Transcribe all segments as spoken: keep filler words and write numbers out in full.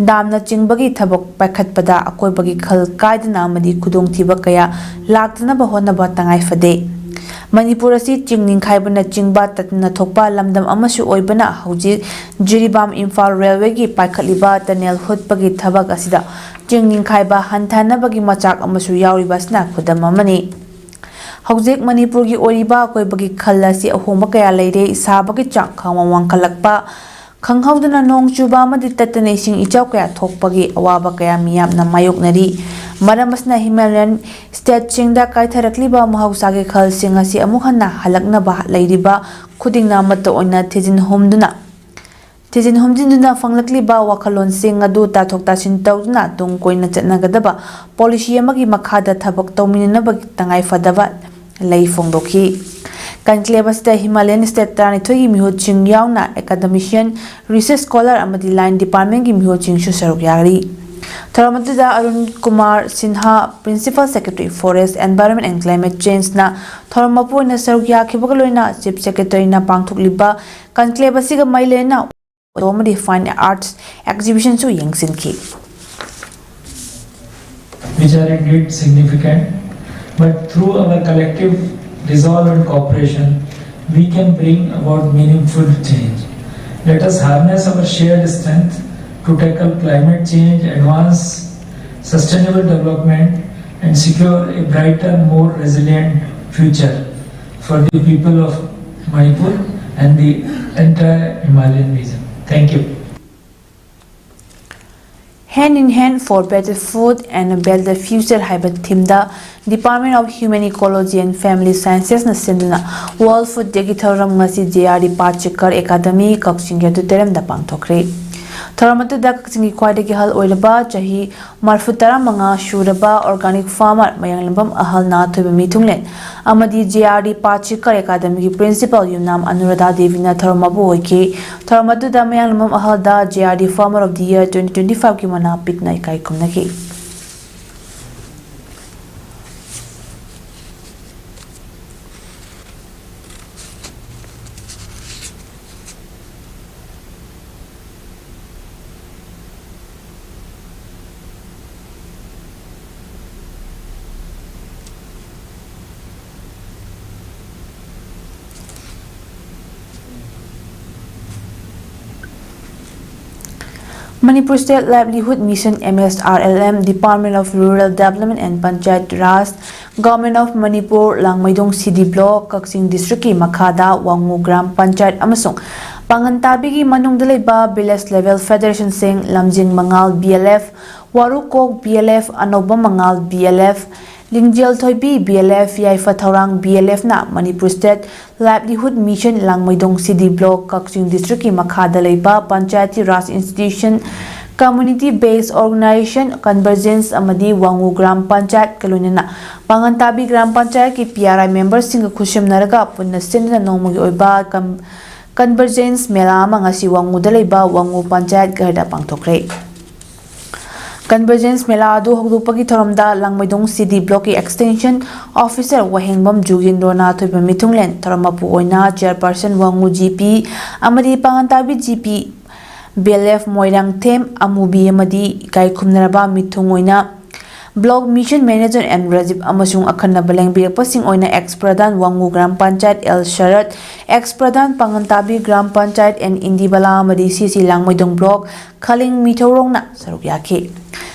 ꯗꯥꯝꯅꯆꯤꯡꯕꯒꯤ ꯊꯕꯛ ꯄꯥꯏꯈꯠꯄꯗ ꯑꯀꯣꯏꯕꯒꯤ ꯈꯜ ꯀꯥꯏꯗꯅ ꯑꯃꯗꯤ ꯈꯨꯗꯣꯡꯊꯤꯕ ꯀꯌꯥ ꯂꯥꯛꯇꯅꯕ ꯍꯣꯠꯅꯕ ꯇꯉꯥꯏ ꯐꯗꯦ꯫ ꯃꯅꯤꯄꯨꯔ ꯑꯁꯤ ꯆꯤꯡ ꯅꯤꯡꯈꯥꯏꯕꯅꯆꯤꯡꯕ ꯇꯠꯇꯅ ꯊꯣꯛꯄ ꯂꯝꯗꯝ ꯑꯃꯁꯨ ꯑꯣꯏꯕꯅ, ꯍꯧꯖꯤꯛ ꯖꯤꯔꯤꯕꯥꯝ ꯏꯝꯐꯥꯜ ꯔꯦꯜꯋꯦꯒꯤ ꯄꯥꯏꯈꯠꯂꯤꯕ ꯇꯅꯦꯜ ꯍꯨꯠꯄꯒꯤ ꯊꯕꯛ ꯑꯁꯤꯗ ꯆꯤꯡ ꯅꯤꯡꯈꯥꯏꯕ ꯍꯟꯊꯅꯕꯒꯤ ꯃꯆꯥꯛ ꯑꯃꯁꯨ ꯌꯥꯎꯔꯤꯕ ꯑꯁꯤꯅ ꯈꯨꯗꯝ ꯑꯃꯅꯤ꯫ ꯍꯧꯖꯤꯛ ꯃꯅꯤꯄꯨꯔꯒꯤ ꯑꯣꯏꯔꯤꯕ ꯑꯀꯣꯏꯕꯒꯤ ꯈꯜ ꯑꯁꯤ ꯑꯍꯣꯡꯕ ꯀꯌꯥ ꯂꯩꯔꯦ꯫ ꯁꯥꯕꯒꯤ ꯆꯥꯡ ꯈꯪꯋꯥꯡ ꯋꯥꯡꯈꯠꯂꯛꯄ, ꯈꯪꯍꯧꯗꯅ ꯅꯣꯡ ꯆꯨꯕ ꯑꯃꯗꯤ ꯇꯠꯇꯅ ꯏꯁꯤꯡ ꯏꯆꯥꯎ ꯀꯌꯥ ꯊꯣꯛꯄꯒꯤ ꯑꯋꯥꯕ ꯀꯌꯥ ꯃꯤꯌꯥꯝꯅ ꯃꯥꯌꯣꯛꯅꯔꯤ꯫ ꯃꯔꯝ ꯑꯁꯤꯅ ꯍꯤꯃꯥꯂꯌꯟ ꯁ꯭ꯇꯦꯠꯁꯤꯡꯗ ꯀꯥꯏꯊꯔꯛꯂꯤꯕ ꯃꯍꯧꯁꯥꯒꯤ ꯈꯜꯁꯤꯡ ꯑꯁꯤ ꯑꯃꯨꯛ ꯍꯟꯅ ꯍꯜꯂꯛꯅꯕ ꯂꯩꯔꯤꯕ ꯈꯨꯗꯤꯡꯅ ꯑꯃꯠꯇ ꯑꯣꯏꯅ ꯊꯤꯖꯤꯟ ꯍꯨꯝꯗꯨꯅ, ꯊꯤꯖꯤꯟ ꯍꯨꯝꯖꯤꯟꯗꯨꯅ ꯐꯪꯂꯛꯂꯤꯕ ꯋꯥꯈꯜꯂꯣꯟꯁꯤꯡ ꯑꯗꯨ ꯇꯥꯊꯣꯛ ꯇꯥꯁꯤꯟ ꯇꯧꯗꯨꯅ ꯇꯨꯡ ꯀꯣꯏꯅ ꯆꯠꯅꯒꯗꯕ ꯄꯣꯂꯤꯁꯤ ꯑꯃꯒꯤ ꯃꯈꯥꯗ ꯊꯕꯛ ꯇꯧꯃꯤꯟꯅꯅꯕꯒꯤ ꯇꯉꯥꯏ ꯐꯗꯕ ꯂꯩ ꯐꯣꯡꯗꯣꯛꯈꯤ꯫ ꯀꯟꯀ꯭ꯂꯦꯕ ꯑꯁꯤꯗ ꯍꯤꯃꯥꯂꯌꯟ ꯁ꯭ꯇꯦꯠ ꯇꯔꯥꯅꯤꯊꯣꯏꯒꯤ ꯃꯤꯍꯨꯠꯁꯤꯡ ꯌꯥꯎꯅ ꯑꯦꯀꯥꯗꯃꯤꯁꯤꯌꯟ, ꯔꯤꯁꯔꯆ ꯁ꯭ꯀꯣꯂꯔ ꯑꯃꯗꯤ ꯂꯥꯏꯟ ꯗꯤꯄꯥꯔꯠꯃꯦꯟꯒꯤ ꯃꯤꯍꯨꯠꯁꯤꯡꯁꯨ ꯁꯔꯨꯛ ꯌꯥꯔꯤ꯫ ꯊꯧꯔꯝ ꯑꯗꯨꯗ Arun Kumar Sinha, Principal Secretary Forest, Environment and Climate Changeꯅ ꯊꯧꯔꯝ ꯃꯄꯨ ꯑꯣꯏꯅ ꯁꯔꯨꯛ ꯌꯥꯈꯤꯕꯒ ꯂꯣꯏꯅꯅ Chief Secretaryꯅ ꯄꯥꯡꯊꯣꯛꯂꯤꯕ ꯀꯟꯀ꯭ꯂꯦꯕ ꯑꯁꯤꯒ ꯃꯔꯤ ꯂꯩꯅꯅ ꯑꯃꯗꯤ fine arts exhibitionꯁꯨ ꯌꯦꯡꯁꯤꯟꯈꯤ꯫ Which are indeed significant, but through our collective resolve and cooperation, we can bring about meaningful change. Let us harness our shared strength to tackle climate change, advance sustainable development, and secure a brighter, more resilient future for the people of Manipur and the entire Himalayan region. Thank you. Hand in Hand for Better Food and a Better Future ꯍꯥꯏꯕ ꯊꯤꯝꯗ Department of Human Ecology and Family Sciences ꯅ ꯁꯤꯟꯗꯨꯅ World Food Day ꯒꯤ ꯊꯧꯔꯝ ꯉꯁꯤ J R D ꯄꯥꯠꯆꯤꯀꯔ academy ꯀꯛꯆꯤꯡꯒꯤ ꯑꯣꯗꯤꯇꯣꯔꯤꯌꯝꯗ ꯄꯥꯡꯊꯣꯛꯈ꯭ꯔꯦ꯫ ꯊꯧꯔꯝ ꯑꯗꯨꯗ ꯀꯛꯆꯤꯡꯒꯤ ꯈ꯭ꯋꯥꯏꯗꯒꯤ ꯑꯍꯜ ꯑꯣꯏꯔꯕ, ꯆꯍꯤ ꯃꯔꯤꯐꯨ ꯇꯔꯥꯃꯉꯥ ꯁꯨꯔꯕ organic farmer ꯃꯌꯥꯡꯂꯝꯕꯝ ꯑꯍꯜ ꯅꯥꯊꯣꯏꯕ ꯃꯤꯊꯨꯡꯂꯦꯟ ꯑꯃꯗꯤ ꯖꯦ ꯑꯥꯔ ꯗꯤ ꯄꯥꯠꯆꯤꯀꯔ ꯑꯦꯀꯥꯗꯃꯤꯒꯤ principal ꯌꯨꯝꯅꯥꯝ ꯑꯅꯨꯔꯥꯙꯥ ꯗꯦꯕꯤꯅ ꯊꯧꯔꯝ ꯃꯄꯨ ꯑꯣꯏꯈꯤ꯫ ꯊꯧꯔꯝ ꯑꯗꯨꯗ ꯃꯌꯥꯡꯂꯝꯕꯝ ꯑꯍꯜꯗ J R D Farmer of the Year twenty twenty-five ꯀꯤ ꯃꯅꯥ ꯄꯤꯗꯨꯅ ꯏꯀꯥꯏ ꯈꯨꯝꯅꯈꯤ꯫ Manipur State Livelihood Mission, M S R L M, Department of Rural Development and Panchayat Raj, Government of Manipur, ꯂꯥꯡꯃꯩꯗꯣꯡ C D Block, Kakching District ꯀꯤ ꯃꯈꯥꯗ ꯋꯥꯉꯨ ꯒ꯭ꯔꯥꯝ ꯄꯟꯆꯥꯌꯠ ꯑꯃꯁꯨꯡ ꯄꯥꯡꯒꯟ ꯇꯥꯕꯤꯒꯤ ꯃꯅꯨꯡꯗ ꯂꯩꯕ Village Level Federation ꯁꯤꯡ, ꯂꯝꯖꯤꯡ ꯃꯉꯥꯜ B L F, ꯋꯥꯔꯨꯀꯣꯛ B L F, ꯑꯅꯧꯕ ꯃꯉꯥꯜ B L F, ꯂꯤꯡꯖꯦꯜ ꯊꯣꯏꯕꯤ B L F, ꯌꯥꯏꯐ ꯊꯧꯔꯥꯡ B L F ꯅ Manipur State Livelihood Mission, ꯂꯥꯡꯃꯩꯗꯣꯡ C D Block, ꯀꯛꯆꯤꯡ District ꯀꯤ ꯃꯈꯥꯗ ꯂꯩꯕ Panchayati Raj Institution, Community Based Organization, Convergence ꯑꯃꯗꯤ ꯋꯥꯉꯨ ꯒ꯭ꯔꯥꯝ ꯄꯟꯆꯥꯌꯠꯀ ꯂꯣꯏꯅꯅ ꯄꯥꯡꯒꯟ ꯇꯥꯕꯤ ꯒ꯭ꯔꯥꯝ ꯄꯟꯆꯥꯌꯠꯀꯤ P R I member ꯁꯤꯡꯒ ꯈꯨꯠꯁꯝꯅꯔꯒ ꯄꯨꯟꯅ ꯁꯤꯟꯗꯨꯅ ꯅꯣꯡꯃꯒꯤ ꯑꯣꯏꯕ ꯀꯝ-, Convergence ꯃꯦꯂꯥ ꯑꯃ ꯉꯁꯤ ꯋꯥꯉꯨꯗ ꯂꯩꯕ ꯋꯥꯉꯨ ꯄꯟꯆꯥꯌꯠ ꯘꯔꯗ ꯄꯥꯡꯊꯣꯛꯈ꯭ꯔꯦ꯫ Convergence ꯃꯦꯂꯥ ꯑꯗꯨ ꯍꯧꯗꯣꯛꯄꯒꯤ ꯊꯧꯔꯝꯗ ꯂꯥꯡꯃꯩꯗꯣꯡ C D Block ꯀꯤ Extension Officer ꯋꯥꯍꯦꯡꯕꯝ ꯖꯨꯒꯤꯟꯗ꯭ꯔꯣꯅ ꯊꯣꯏꯕ ꯃꯤꯊꯨꯡꯂꯦꯟ, ꯊꯧꯔꯝ ꯃꯄꯨ ꯑꯣꯏꯅ Chairperson ꯋꯥꯉꯨ G P ꯑꯃꯗꯤ ꯄꯥꯡꯒꯟ ꯇꯥꯕꯤ G P B L F Moirangthem ꯑꯃꯨꯕꯤ ꯑꯃꯗꯤ ꯏꯀꯥꯏ ꯈꯨꯝꯅꯔꯕ ꯃꯤꯊꯨꯡ ꯑꯣꯏꯅ Block Mission Manager M Rajib ꯑꯃꯁꯨꯡ ꯑꯈꯟꯅꯕ ꯂꯦꯡꯕꯤꯔꯛꯄꯁꯤꯡ ꯑꯣꯏꯅ Ex Pradhan ꯋꯥꯉꯨ ꯒ꯭ꯔꯥꯝ panchayat L Sharad, Ex Pradhan ꯄꯥꯡꯒꯟ ꯇꯥꯕꯤ ꯒ꯭ꯔꯥꯝ ꯄꯟꯆꯥꯌꯠ N ꯏꯟꯗꯤꯕꯂꯥ ꯑꯃꯗꯤ C C ꯂꯥꯡꯃꯩꯗꯣꯡ Block ꯈꯂꯤꯡ ꯃꯤꯊꯧꯔꯣꯡꯅ ꯁꯔꯨꯛ ꯌꯥꯈꯤ꯫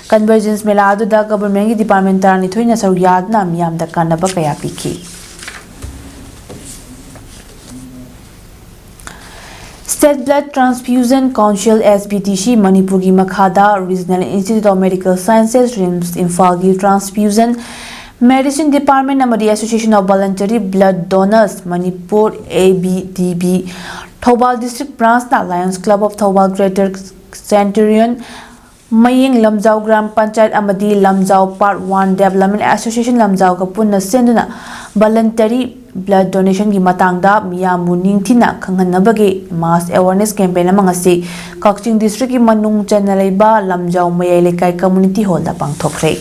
Convergence ꯃꯦꯂꯥ ꯑꯗꯨꯗ Government ꯀꯤ Department ꯇꯔꯥꯅꯤꯊꯣꯏꯅ ꯁꯔꯨꯛ ꯌꯥꯗꯨꯅ ꯃꯤꯌꯥꯝꯗ ꯀꯥꯟꯅꯕ ꯀꯌꯥ ꯄꯤꯈꯤ꯫ State Blood Transfusion Council, S B T C, ꯃꯅꯤꯄꯨꯔꯒꯤ ꯃꯈꯥꯗ Regional Institute of Medical Sciences, RIMS ꯏꯝꯐꯥꯜꯒꯤ Transfusion Medicine Department ꯑꯃꯗꯤ Association of Voluntary Blood Donors Manipur, A B D B, Thoubal District Branch ꯅ Lions Club of Thoubal, Greater Centurion, ꯃꯌꯦꯡ ꯂꯝꯖꯥꯎ gram panchayat ꯑꯃꯗꯤ ꯂꯝꯖꯥꯎ Part One Development Association ꯂꯝꯖꯥꯎꯒ ꯄꯨꯟꯅ ꯁꯤꯟꯗꯨꯅ voluntary blood donation ꯒꯤ ꯃꯇꯥꯡꯗ ꯃꯤꯌꯥꯝꯕꯨ ꯅꯤꯡꯊꯤꯅ ꯈꯪꯍꯟꯅꯕꯒꯤ mass awareness campaign ꯑꯃ ꯉꯁꯤ ꯀꯛꯆꯤꯡ District ꯀꯤ ꯃꯅꯨꯡ ꯆꯟꯅ ꯂꯩꯕ ꯂꯝꯖꯥꯎ ꯃꯌꯥꯏ ꯂꯩꯀꯥꯏ Community Hall the ꯄꯥꯡꯊꯣꯛꯈ꯭ꯔꯦ꯫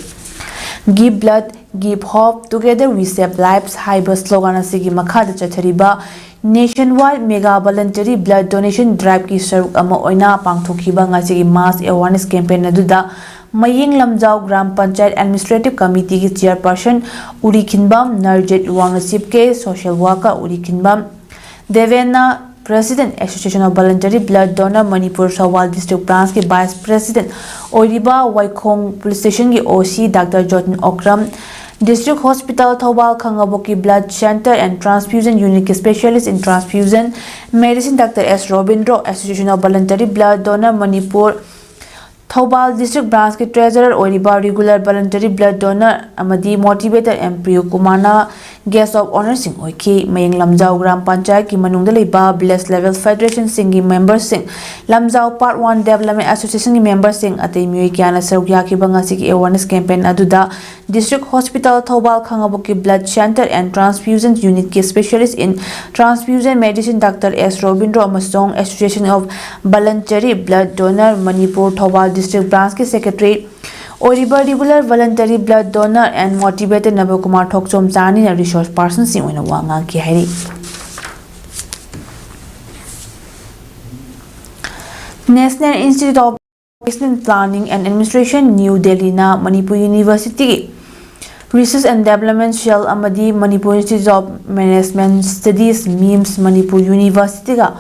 Give blood, give hope, together we save lives ꯍꯥꯏꯕ slogan ꯑꯁꯤꯒꯤ ꯃꯈꯥꯗ ꯆꯠꯊꯔꯤꯕ Nationwide Mega Voluntary Blood Donation Drive ꯀꯤ ꯁꯔꯨꯛ ꯑꯃ ꯑꯣꯏꯅ ꯄꯥꯡꯊꯣꯛꯈꯤꯕ ꯉꯁꯤꯒꯤ mass awareness campaign ꯑꯗꯨꯗ ꯃꯌꯦꯡ ꯂꯝꯖꯥꯎ ꯒ꯭ꯔꯥꯝ ꯄꯟꯆꯥꯌꯠ Administrative Committee ꯒꯤ Chairperson ꯎꯔꯤꯈꯤꯟꯕꯝ ꯅꯔꯖꯤꯠ, ꯋꯥꯡꯅ Chief Guest Social Worker ꯎꯔꯤꯈꯤꯟꯕꯝ ꯗꯦꯕꯦꯟꯅ, President, Association of Voluntary Blood Donor Manipur Thoubal District Branch ꯀꯤ Vice President ꯑꯣꯏꯔꯤꯕ ꯋꯥꯏꯈꯣꯡ Police Station ꯒꯤ O C Doctor Jotin Okram, District Hospital Thoubal ꯈꯥꯉꯕꯣꯛꯀꯤ Blood Center and Transfusion Unit ꯀꯤ Specialist in Transfusion Medicine Doctor S Robindro, Association of Voluntary Blood Donor Manipur Thoubal District Branch ꯀꯤ Treasurer ꯑꯣꯏꯔꯤꯕ Regular Voluntary Blood Donor ꯑꯃꯗꯤ Motivator M ꯄ꯭ꯔꯤꯌꯣ ꯀꯨꯃꯥꯔꯅ Guest of Honour ꯁꯤꯡ ꯑꯣꯏꯈꯤ꯫ ꯃꯌꯦꯡ ꯂꯝꯖꯥꯎ gram ꯄꯟꯆꯥꯌꯠꯀꯤ ꯃꯅꯨꯡꯗ ꯂꯩꯕ Village Level Federation ꯁꯤꯡꯒꯤ member ꯁꯤꯡ, ꯂꯝꯖꯥꯎ Part One Development Association ꯒꯤ member ꯁꯤꯡ, ꯑꯇꯩ ꯃꯤꯑꯣꯏ ꯀꯌꯥꯅ ꯁꯔꯨꯛ ꯌꯥꯈꯤꯕ ꯉꯁꯤꯒꯤ awareness campaign ꯑꯗꯨꯗ District Hospital Thoubal ꯈꯥꯉꯕꯣꯛꯀꯤ Blood Center and Transfusion Unit ꯀꯤ Specialist in Transfusion Medicine Doctor S Robindro ꯑꯃꯁꯨꯡ Association of Voluntary Blood Donor Manipur Thoubal District Branch ꯀꯤ Secretary ꯑꯣꯏꯔꯤꯕ Regular Voluntary Blood Donor and Motivator ꯅꯕꯀꯨꯃꯥꯔ Thokchom ꯆꯥꯅꯤꯅ resource person ꯁꯤꯡ ꯑꯣꯏꯅ ꯋꯥ ꯉꯥꯡꯈꯤ ꯍꯥꯏꯔꯤ꯫ National Institute of Management Planning and Administration, New Delhi ꯅ Manipur University ꯒꯤ Research and Development Cell ꯑꯃꯗꯤ Manipur Institute of Management Studies, MIMS, Manipur University ꯒ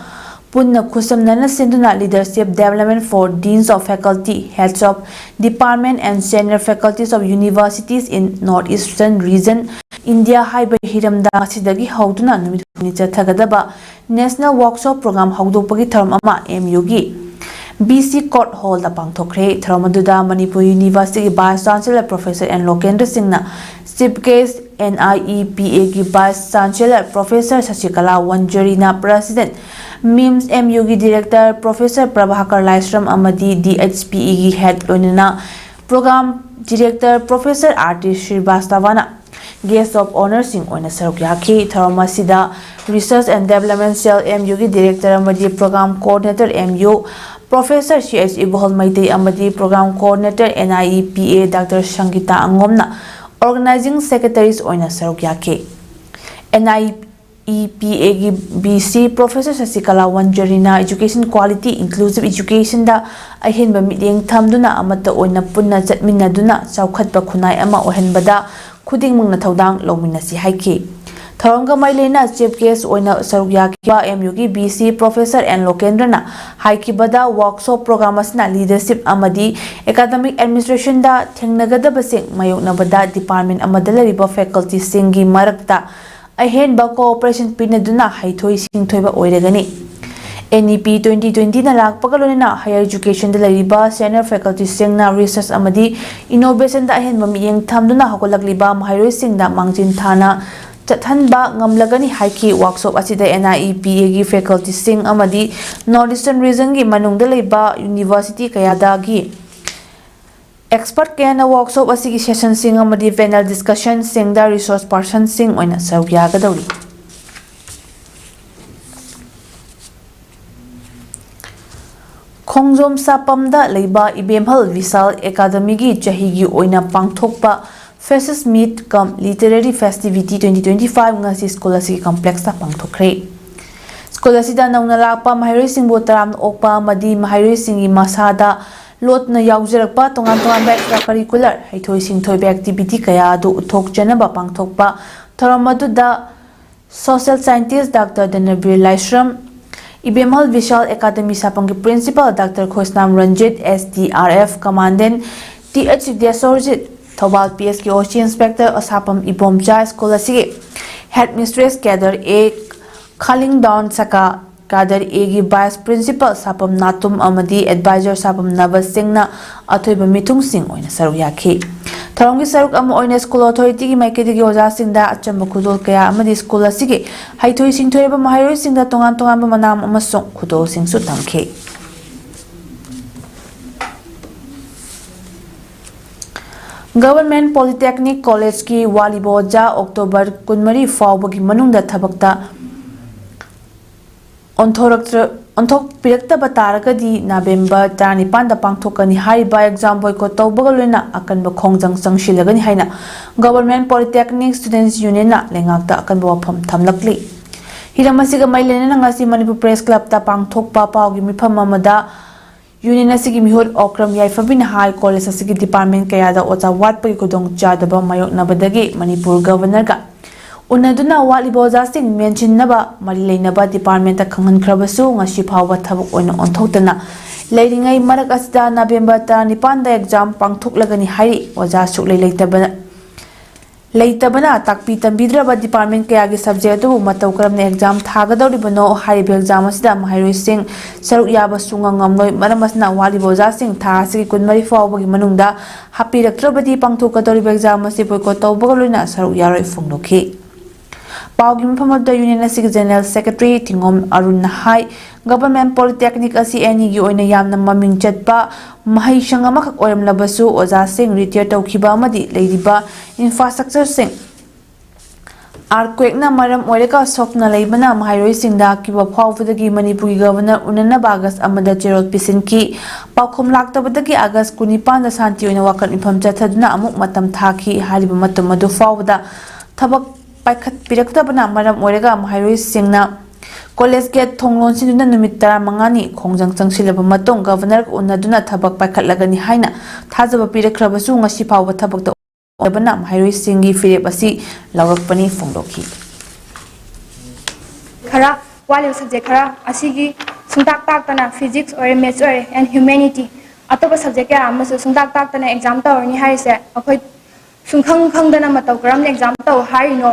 ꯄꯨꯟꯅ ꯈꯨꯠꯁꯝꯅꯅ ꯁꯤꯟꯗꯨꯅ Leadership Development for Deans of Faculty, Heads of Department and Senior Faculties of Universities in North Eastern Region, India ꯍꯥꯏꯕ ꯍꯤꯔꯝꯗ ꯉꯁꯤꯗꯒꯤ ꯍꯧꯗꯨꯅ ꯅꯨꯃꯤꯠ ꯍꯨꯝꯅꯤ ꯆꯠꯊꯒꯗꯕ National Workshop Program ꯍꯧꯗꯣꯛꯄꯒꯤ ꯊꯧꯔꯝ ꯑꯃ M U ꯒꯤ B C Court Hall ꯗ ꯄꯥꯡꯊꯣꯛꯈ꯭ꯔꯦ꯫ ꯊꯧꯔꯝ ꯑꯗꯨꯗ ꯃꯅꯤꯄꯨꯔ University ꯒꯤ Vice Chancellor Professor N ꯂꯣꯀꯦꯟꯗ꯭ꯔ ꯁꯤꯡꯅ Chief Guest, N I E P A ꯒꯤ Vice Chancellor Professor ꯁꯁꯤꯀꯂꯥ ꯋꯟꯖꯔꯤꯅ President, MIMS M U ꯒꯤ Director Professor ꯄ꯭ꯔꯚꯥꯀꯔ ꯂꯥꯏꯁ꯭ꯔꯝ ꯑꯃꯗꯤ D H P E ꯒꯤ Head ꯂꯣꯏꯅꯅ Program Director Professor R T ꯁ꯭ꯔꯤꯕꯥꯁꯇꯕꯥꯅ Guest of Honour ꯁꯤꯡ ꯑꯣꯏꯅ ꯁꯔꯨꯛ ꯌꯥꯈꯤ꯫ ꯊꯧꯔꯝ ꯑꯁꯤꯗ Research and Development Cell M U ꯒꯤ Director ꯑꯃꯗꯤ Program Coordinator M U Professor C H ꯏꯕꯣꯍꯜ Meitei ꯑꯃꯗꯤ Program Coordinator N I E P A Doctor ꯁꯪꯒꯤꯇꯥ ꯑꯉꯣꯝꯅ Organizing Secretaries ꯑꯣꯏꯅ ꯁꯔꯨꯛ ꯌꯥꯈꯤ꯫ N I E P A ꯒꯤ B C Professor ꯁꯁꯤꯀꯂꯥ ꯋꯟꯖꯔꯤꯅ Education Quality, Inclusive Education ꯗ ꯑꯍꯦꯟꯕ ꯃꯤꯠꯌꯦꯡ ꯊꯝꯗꯨꯅ ꯑꯃꯠꯇ ꯑꯣꯏꯅ ꯄꯨꯟꯅ ꯆꯠꯃꯤꯟꯅꯗꯨꯅ ꯆꯥꯎꯈꯠꯄ ꯈꯨꯟꯅꯥꯏ ꯑꯃ ꯑꯣꯏꯍꯟꯕꯗ ꯈꯨꯗꯤꯡꯃꯛꯅ ꯊꯧꯗꯥꯡ ꯂꯧꯃꯤꯟꯅꯁꯤ ꯍꯥꯏꯈꯤ꯫ ꯊꯧꯔꯝꯒ ꯃꯔꯤ ꯂꯩꯅꯅ ꯆꯤꯐ ꯒꯦꯁ ꯑꯣꯏꯅ ꯁꯔꯨꯛ ꯌꯥꯈꯤꯕ ꯑꯦꯝ ꯌꯨꯒꯤ V C professor and ꯂꯣꯀꯦꯟꯗ꯭ꯔꯅ ꯍꯥꯏꯈꯤꯕꯗ, workshop programme ꯑꯁꯤꯅ ꯂꯤꯗꯔꯁꯤꯞ ꯑꯃꯗꯤ ꯑꯦꯀꯥꯗꯃꯤꯛ ꯑꯦꯗꯃꯤꯅꯤꯁꯇ꯭ꯔꯦꯁꯟꯗ ꯊꯦꯡꯅꯒꯗꯕꯁꯤꯡ ꯃꯥꯌꯣꯛꯅꯕꯗ ꯗꯤꯄꯥꯔꯠꯃꯦꯟ ꯑꯃꯗ ꯂꯩꯔꯤꯕ ꯐꯦꯀꯜꯇꯤꯁꯤꯡꯒꯤ ꯃꯔꯛꯇ ꯑꯍꯦꯟꯕ ꯀꯣꯑꯣꯄꯔꯦꯁꯟ ꯄꯤꯅꯗꯨꯅ ꯍꯩꯊꯣꯏ ꯁꯤꯡꯊꯣꯏꯕ ꯑꯣꯏꯔꯒꯅꯤ꯫ ꯑꯦꯟ ꯏ ꯄꯤ ꯇ꯭ꯋꯦꯟꯇꯤ ꯇ꯭ꯋꯦꯟꯇꯤꯅ ꯂꯥꯛꯄꯒ ꯂꯣꯏꯅꯅ ꯍꯥꯌꯔ ꯏꯖꯨꯀꯦꯁꯟꯗ ꯂꯩꯔꯤꯕ ꯁꯦꯅꯤꯌꯔ ꯐꯦꯀꯜꯇꯤꯁꯤꯡꯅ ꯔꯤꯁꯔꯁ ꯑꯃꯗꯤ ꯏꯅꯣꯚꯦꯁꯟꯗ ꯑꯍꯦꯟꯕ ꯃꯤꯠꯌꯦꯡ ꯊꯝꯗꯨꯅ ꯍꯧꯒꯠꯂꯛꯂꯤꯕ ꯃꯍꯩꯔꯣꯏꯁꯤꯡꯗ ꯃꯥꯡꯖꯤꯟ ꯊꯥꯅ ꯆꯠꯍꯟꯕ ꯉꯝꯂꯒꯅꯤ ꯍꯥꯏꯈꯤ꯫ ꯋꯥꯔꯛꯁꯣꯞ ꯑꯁꯤꯗ ꯑꯦꯟ ꯑꯥꯏ ꯏ ꯄꯤ ꯑꯦꯒꯤ ꯐꯦꯀꯜꯇꯤꯁꯤꯡ ꯑꯃꯗꯤ ꯅꯣꯔꯠ ꯏꯁꯇꯔꯟ ꯔꯤꯖꯟꯒꯤ ꯃꯅꯨꯡꯗ ꯂꯩꯕ ꯌꯨꯅꯤꯚꯔꯁꯤꯇꯤ ꯀꯌꯥꯗꯒꯤ ꯑꯦꯛꯁꯄꯔꯠ ꯀꯌꯥꯅ ꯋꯥꯔꯛꯁꯣꯞ ꯑꯁꯤꯒꯤ ꯁꯦꯁꯟꯁꯤꯡ ꯑꯃꯗꯤ ꯄꯦꯅꯦꯜ ꯗꯤꯁꯀꯁꯟꯁꯤꯡꯗ ꯔꯤꯁꯣꯔꯁ ꯄꯥꯔꯁꯟꯁꯤꯡ ꯑꯣꯏꯅ ꯁꯔꯨꯛ ꯌꯥꯒꯗꯧꯔꯤ꯫ ꯈꯣꯡꯖꯣꯝ ꯁꯥꯄꯝꯗ ꯂꯩꯕ ꯏꯕꯦꯝꯍꯜ ꯕꯤꯁꯥꯜ ꯑꯦꯀꯥꯗꯃꯤꯒꯤ ꯆꯍꯤꯒꯤ ꯑꯣꯏꯅ ꯄꯥꯡꯊꯣꯛꯄ Freshers' Meet cum Literary Festivity twenty twenty-five ꯉꯁꯤ ꯁ꯭ꯀꯨꯜ ꯑꯁꯤꯒꯤ ꯀꯝꯄ꯭ꯂꯦꯛꯁꯇ ꯄꯥꯡꯊꯣꯛꯈ꯭ꯔꯦ꯫ ꯁ꯭ꯀꯨꯜ ꯑꯁꯤꯗ ꯅꯧꯅ ꯂꯥꯛꯄ ꯃꯍꯩꯔꯣꯏꯁꯤꯡꯕꯨ ꯇꯔꯥꯝꯅ ꯑꯣꯛꯄ ꯑꯃꯗꯤ ꯃꯍꯩꯔꯣꯏꯁꯤꯡꯒꯤ ꯃꯁꯥꯗ ꯂꯣꯠꯇꯨꯅ ꯌꯥꯎꯖꯔꯛꯄ ꯇꯣꯉꯥꯟ ꯇꯣꯉꯥꯟꯕ ꯑꯦꯛꯁꯇ꯭ꯔꯥ ꯀꯔꯤꯀꯨꯂꯔ ꯍꯩꯊꯣꯏ ꯁꯤꯡꯊꯣꯏꯕ ꯑꯦꯛꯇꯤꯚꯤꯇꯤ ꯀꯌꯥ ꯑꯗꯨ ꯎꯠꯊꯣꯛꯆꯅꯕ ꯄꯥꯡꯊꯣꯛꯄ ꯊꯧꯔꯝ ꯑꯗꯨꯗ social scientist doctor Dhanabir Laishram, Ibemhal Bishal academy ꯁꯥꯄꯝꯒꯤ principal doctor Khoisnam Ranjit, S D R F commandant T H Bidyasorjit, Thoubal P ꯑꯦꯁꯀꯤ ꯑꯣ ꯁꯤ ꯏꯟꯁꯄꯦꯛꯇꯔ ꯑꯁꯥꯄꯝ ꯏꯕꯣꯝꯆꯥ, ꯁ꯭ꯀꯨꯜ ꯑꯁꯤꯒꯤ headmistress Kedar A Khalingdaun ꯁꯀꯥ, ꯀꯥꯗꯔ ꯑꯦꯒꯤ ꯚꯥꯏꯁ ꯄ꯭ꯔꯤꯟꯁꯤꯄꯥꯜ ꯁꯥꯄꯝ ꯅꯥꯇꯨꯝ ꯑꯃꯗꯤ ꯑꯦꯗꯚꯥꯏꯖꯔ ꯁꯥꯄꯝ ꯅꯕ ꯁꯤꯡꯅ ꯑꯊꯣꯏꯕ ꯃꯤꯊꯨꯡꯁꯤꯡ ꯑꯣꯏꯅ ꯁꯔꯨꯛ ꯌꯥꯈꯤ꯫ ꯊꯧꯔꯝꯒꯤ ꯁꯔꯨꯛ ꯑꯃ ꯑꯣꯏꯅ ꯁ꯭ꯀꯨꯜ ꯑꯣꯊꯣꯔꯤꯇꯤꯒꯤ ꯃꯥꯏꯀꯩꯗꯒꯤ ꯑꯣꯖꯥꯁꯤꯡꯗ ꯑꯆꯝꯕ ꯈꯨꯗꯣꯜ ꯀꯌꯥ ꯑꯃꯗꯤ ꯁ꯭ꯀꯨꯜ ꯑꯁꯤꯒꯤ ꯍꯩꯊꯣꯏ ꯁꯤꯡꯊꯣꯏꯔꯕ ꯃꯍꯩꯔꯣꯏꯁꯤꯡꯗ ꯇꯣꯉꯥꯟ ꯇꯣꯉꯥꯟꯕ ꯃꯅꯥ ꯑꯃꯁꯨꯡ ꯈꯨꯗꯣꯜꯁꯤꯡꯁꯨ ꯇꯝꯈꯤ꯫ ꯒꯚꯔꯟꯃꯦꯟꯠ ꯄꯣꯂꯤꯇꯦꯛꯅꯤꯛ ꯀꯣꯂꯦꯖꯀꯤ ꯋꯥꯠꯂꯤꯕ ꯑꯣꯖꯥ ꯑꯣꯛꯇꯣꯕꯔ ꯀꯨꯟꯃꯔꯤ ꯐꯥꯎꯕꯒꯤ ꯃꯅꯨꯡꯗ ꯊꯕꯛꯇ ꯑꯣꯟꯊꯣꯔꯛꯇ꯭ꯔ-, ꯑꯣꯟꯊꯣꯛꯄꯤꯔꯛꯇꯕ ꯇꯥꯔꯒꯗꯤ ꯅꯕꯦꯝꯕꯔ ꯇꯔꯥꯅꯤꯄꯥꯟꯗ ꯄꯥꯡꯊꯣꯛꯀꯅꯤ ꯍꯥꯏꯔꯤꯕ ꯑꯦꯛꯖꯥꯝ ꯕꯣꯏꯀꯣꯠ ꯇꯧꯕꯒ ꯂꯣꯏꯅꯅ ꯑꯀꯟꯕ ꯈꯣꯡꯖꯪ ꯆꯪꯁꯤꯜꯂꯒꯅꯤ ꯍꯥꯏꯅ ꯒꯚꯔꯟꯃꯦꯟꯠ ꯄꯣꯂꯤꯇꯦꯛꯅꯤꯛ ꯁ꯭ꯇꯨꯗꯦꯟꯠꯁ ꯌꯨꯅꯤꯌꯟꯅ ꯂꯩꯉꯥꯛꯇ ꯑꯀꯟꯕ ꯋꯥꯐꯝ ꯊꯝꯂꯛꯂꯤ꯫ ꯍꯤꯔꯝ ꯑꯁꯤꯒ ꯃꯔꯤ ꯂꯩꯅꯅ ꯉꯁꯤ ꯃꯅꯤꯄꯨꯔ ꯄ꯭ꯔꯦꯁ ꯀ꯭ꯂꯕꯇ ꯄꯥꯡꯊꯣꯛꯄ ꯄꯥꯎꯒꯤ ꯃꯤꯐꯝ ꯑꯃꯗ ꯌꯨꯅꯤꯌꯟ ꯑꯁꯤꯒꯤ ꯃꯤꯍꯨꯠ ꯑꯣꯀ꯭ꯔꯝ ꯌꯥꯏꯐꯕꯤꯅ ꯍꯥꯏ, ꯀꯣꯂꯦꯖ ꯑꯁꯤꯒꯤ ꯗꯤꯄꯥꯔꯠꯃꯦꯟꯠ ꯀꯌꯥꯗ ꯑꯣꯖꯥ ꯋꯥꯠꯄꯒꯤ ꯈꯨꯗꯣꯡꯆꯥꯗꯕ ꯃꯥꯌꯣꯛꯅꯕꯗꯒꯤ ꯃꯅꯤꯄꯨꯔ ꯒꯚꯔꯅꯔꯒ ꯎꯅꯗꯨꯅ ꯋꯥꯠꯂꯤꯕ ꯑꯣꯖꯥꯁꯤꯡ ꯃꯦꯟꯁꯤꯟꯅꯕ ꯃꯔꯤ ꯂꯩꯅꯕ ꯗꯤꯄꯥꯔꯠꯃꯦꯟꯇ ꯈꯪꯍꯟꯈ꯭ꯔꯕꯁꯨ, ꯉꯁꯤ ꯐꯥꯎꯕ ꯊꯕꯛ ꯑꯣꯏꯅ ꯑꯣꯟꯊꯣꯛꯇꯅ ꯂꯩꯔꯤꯉꯩ ꯃꯔꯛ ꯑꯁꯤꯗ ꯅꯕꯦꯝꯕꯔ ꯇꯔꯥꯅꯤꯄꯥꯟꯗ ꯑꯦꯛꯖꯥꯝ ꯄꯥꯡꯊꯣꯛꯂꯒꯅꯤ ꯍꯥꯏꯔꯤ꯫ ꯑꯣꯖꯥ ꯁꯨꯛꯂꯩ ꯂꯩꯇꯕꯅ ꯂꯩꯇꯕꯅ ꯇꯥꯛꯄꯤ ꯇꯝꯕꯤꯗ꯭ꯔꯕ ꯗꯤꯄꯥꯔꯠꯃꯦꯟ ꯀꯌꯥꯒꯤ ꯁꯕꯖꯦꯛ ꯑꯗꯨꯕꯨ ꯃꯇꯧ ꯀꯔꯝꯅ ꯑꯦꯛꯖꯥꯝ ꯊꯥꯒꯗꯧꯔꯤꯕꯅꯣ? ꯍꯥꯏꯔꯤꯕ ꯑꯦꯛꯖꯥꯝ ꯑꯁꯤꯗ ꯃꯍꯩꯔꯣꯏꯁꯤꯡ ꯁꯔꯨꯛ ꯌꯥꯕ ꯁꯨꯡꯉꯝ ꯉꯝꯂꯣꯏ꯫ ꯃꯔꯝ ꯑꯁꯤꯅ ꯋꯥꯠꯂꯤꯕ ꯑꯣꯖꯥꯁꯤꯡ ꯊꯥ ꯑꯁꯤꯒꯤ ꯀꯨꯟꯃꯔꯤ ꯐꯥꯎꯕꯒꯤ ꯃꯅꯨꯡꯗ ꯍꯥꯞꯄꯤꯔꯛꯇ꯭ꯔꯕꯗꯤ ꯄꯥꯡꯊꯣꯛꯀꯗꯧꯔꯤꯕ ꯑꯦꯛꯖꯥꯝ ꯑꯁꯤ ꯕꯣꯏꯀꯣꯠ ꯇꯧꯕꯒ ꯂꯣꯏꯅꯅ ꯁꯔꯨꯛ ꯌꯥꯔꯣꯏ ꯐꯣꯡꯗꯣꯛꯈꯤ꯫ ꯄꯥꯎꯒꯤ ꯃꯐꯝ ꯑꯗꯨꯗ ꯌꯨꯅꯤꯌꯟ ꯑꯁꯤꯒꯤ ꯖꯦꯅꯔꯦꯜ ꯁꯦꯀ꯭ꯔꯦꯇꯔꯤ ꯊꯤꯡꯉꯣꯝ ꯑꯔꯨꯟꯅ ꯍꯥꯏ, ꯒꯚꯔꯟꯃꯦꯟ ꯄꯣꯂꯤꯇꯦꯛꯅꯤꯛ ꯑꯁꯤ ꯑꯦꯟ ꯏꯒꯤ ꯑꯣꯏꯅ ꯌꯥꯝꯅ ꯃꯃꯤꯡ ꯆꯠꯄ ꯃꯍꯩꯁꯪ ꯑꯃꯈꯛ ꯑꯣꯏꯔꯝꯂꯕꯁꯨ, ꯑꯣꯖꯥꯁꯤꯡ ꯔꯤꯇꯌꯔ ꯇꯧꯈꯤꯕ ꯑꯃꯗꯤ ꯂꯩꯔꯤꯕ ꯏꯟꯐ꯭ꯔꯥꯁ꯭ꯇ꯭ꯔꯛꯆꯔꯁꯤꯡ ꯑꯥꯔꯊꯀ꯭ꯋꯦꯛꯅ ꯃꯔꯝ ꯑꯣꯏꯔꯒ ꯁꯣꯛꯅ ꯂꯩꯕꯅ ꯃꯍꯩꯔꯣꯏꯁꯤꯡꯗ ꯑꯀꯤꯕ ꯐꯥꯎꯕꯗꯒꯤ ꯃꯅꯤꯄꯨꯔꯒꯤ ꯒꯚꯔꯅꯔ ꯎꯅꯅꯕ ꯑꯥꯒꯁ ꯑꯃꯗ ꯆꯦꯔꯣꯜ ꯄꯤꯁꯤꯟꯈꯤ꯫ ꯄꯥꯎꯈꯨꯝ ꯂꯥꯛꯇꯕꯗꯒꯤ ꯑꯥꯒꯁ ꯀꯨꯟꯅꯤꯄꯥꯟꯗ ꯁꯥꯟꯇꯤ ꯑꯣꯏꯅ ꯋꯥꯀꯠ ꯃꯤꯐꯝ ꯆꯠꯊꯗꯨꯅ ꯑꯃꯨꯛ ꯃꯇꯝ ꯊꯥꯈꯤ꯫ ꯍꯥꯏꯔꯤꯕ ꯃꯇꯝ ꯑꯗꯨ ꯐꯥꯎꯕꯗ ꯊꯕꯛ ꯄꯥꯏꯈꯠꯄꯤꯔꯛꯇꯕꯅ ꯃꯔꯝ ꯑꯣꯏꯔꯒ ꯃꯍꯩꯔꯣꯏꯁꯤꯡꯅ ꯀꯣꯂꯦꯖ ꯒꯦꯠ ꯊꯣꯡ ꯂꯣꯟꯁꯤꯟꯗꯨꯅ ꯅꯨꯃꯤꯠ ꯇꯔꯥꯃꯉꯥꯅꯤ ꯈꯣꯡꯖꯪ ꯆꯪꯁꯤꯜꯂꯕ ꯃꯇꯨꯡ ꯒꯚꯔꯅꯔꯒ ꯎꯅꯗꯨꯅ ꯊꯕꯛ ꯄꯥꯏꯈꯠꯂꯒꯅꯤ ꯍꯥꯏꯅ ꯊꯥꯖꯕ ꯄꯤꯔꯛꯈ꯭ꯔꯕꯁꯨ, ꯉꯁꯤ ꯐꯥꯎꯕ ꯊꯕꯛꯇ ꯑꯣꯏꯗꯕꯅ ꯃꯍꯩꯔꯣꯏꯁꯤꯡꯒꯤ ꯐꯤꯔꯦꯞ ꯑꯁꯤ ꯂꯧꯔꯛꯄꯅꯤ ꯐꯣꯡꯗꯣꯛꯈꯤ꯫ ꯈꯔ ꯋꯥꯠꯂꯤꯕ ꯁꯕꯖꯦꯛ ꯈꯔ ꯑꯁꯤꯒꯤ ꯁꯨꯡꯇꯥꯛ ꯇꯥꯛꯇꯅ, ꯐꯤꯖꯤꯛꯁ ꯑꯣꯏꯔꯦ, ꯃꯦꯠꯁ ꯑꯣꯏꯔꯦ, ꯑꯦꯟ ꯍ꯭ꯌꯨꯃꯦꯅꯤꯇꯤ, ꯑꯇꯣꯞꯄ ꯁꯕꯖꯦꯛ ꯀꯌꯥ ꯑꯃꯁꯨ ꯁꯨꯡꯇꯥꯛ ꯇꯥꯛꯇꯅ ꯑꯦꯛꯖꯥꯝ ꯇꯧꯔꯅꯤ ꯍꯥꯏꯔꯤꯁꯦ, ꯑꯩꯈꯣꯏ ꯁꯨꯡꯈꯪ ꯈꯪꯗꯅ ꯃꯇꯧ ꯀꯔꯝꯅ ꯑꯦꯛꯖꯥꯝ ꯇꯧ ꯍꯥꯏꯔꯤꯅꯣ?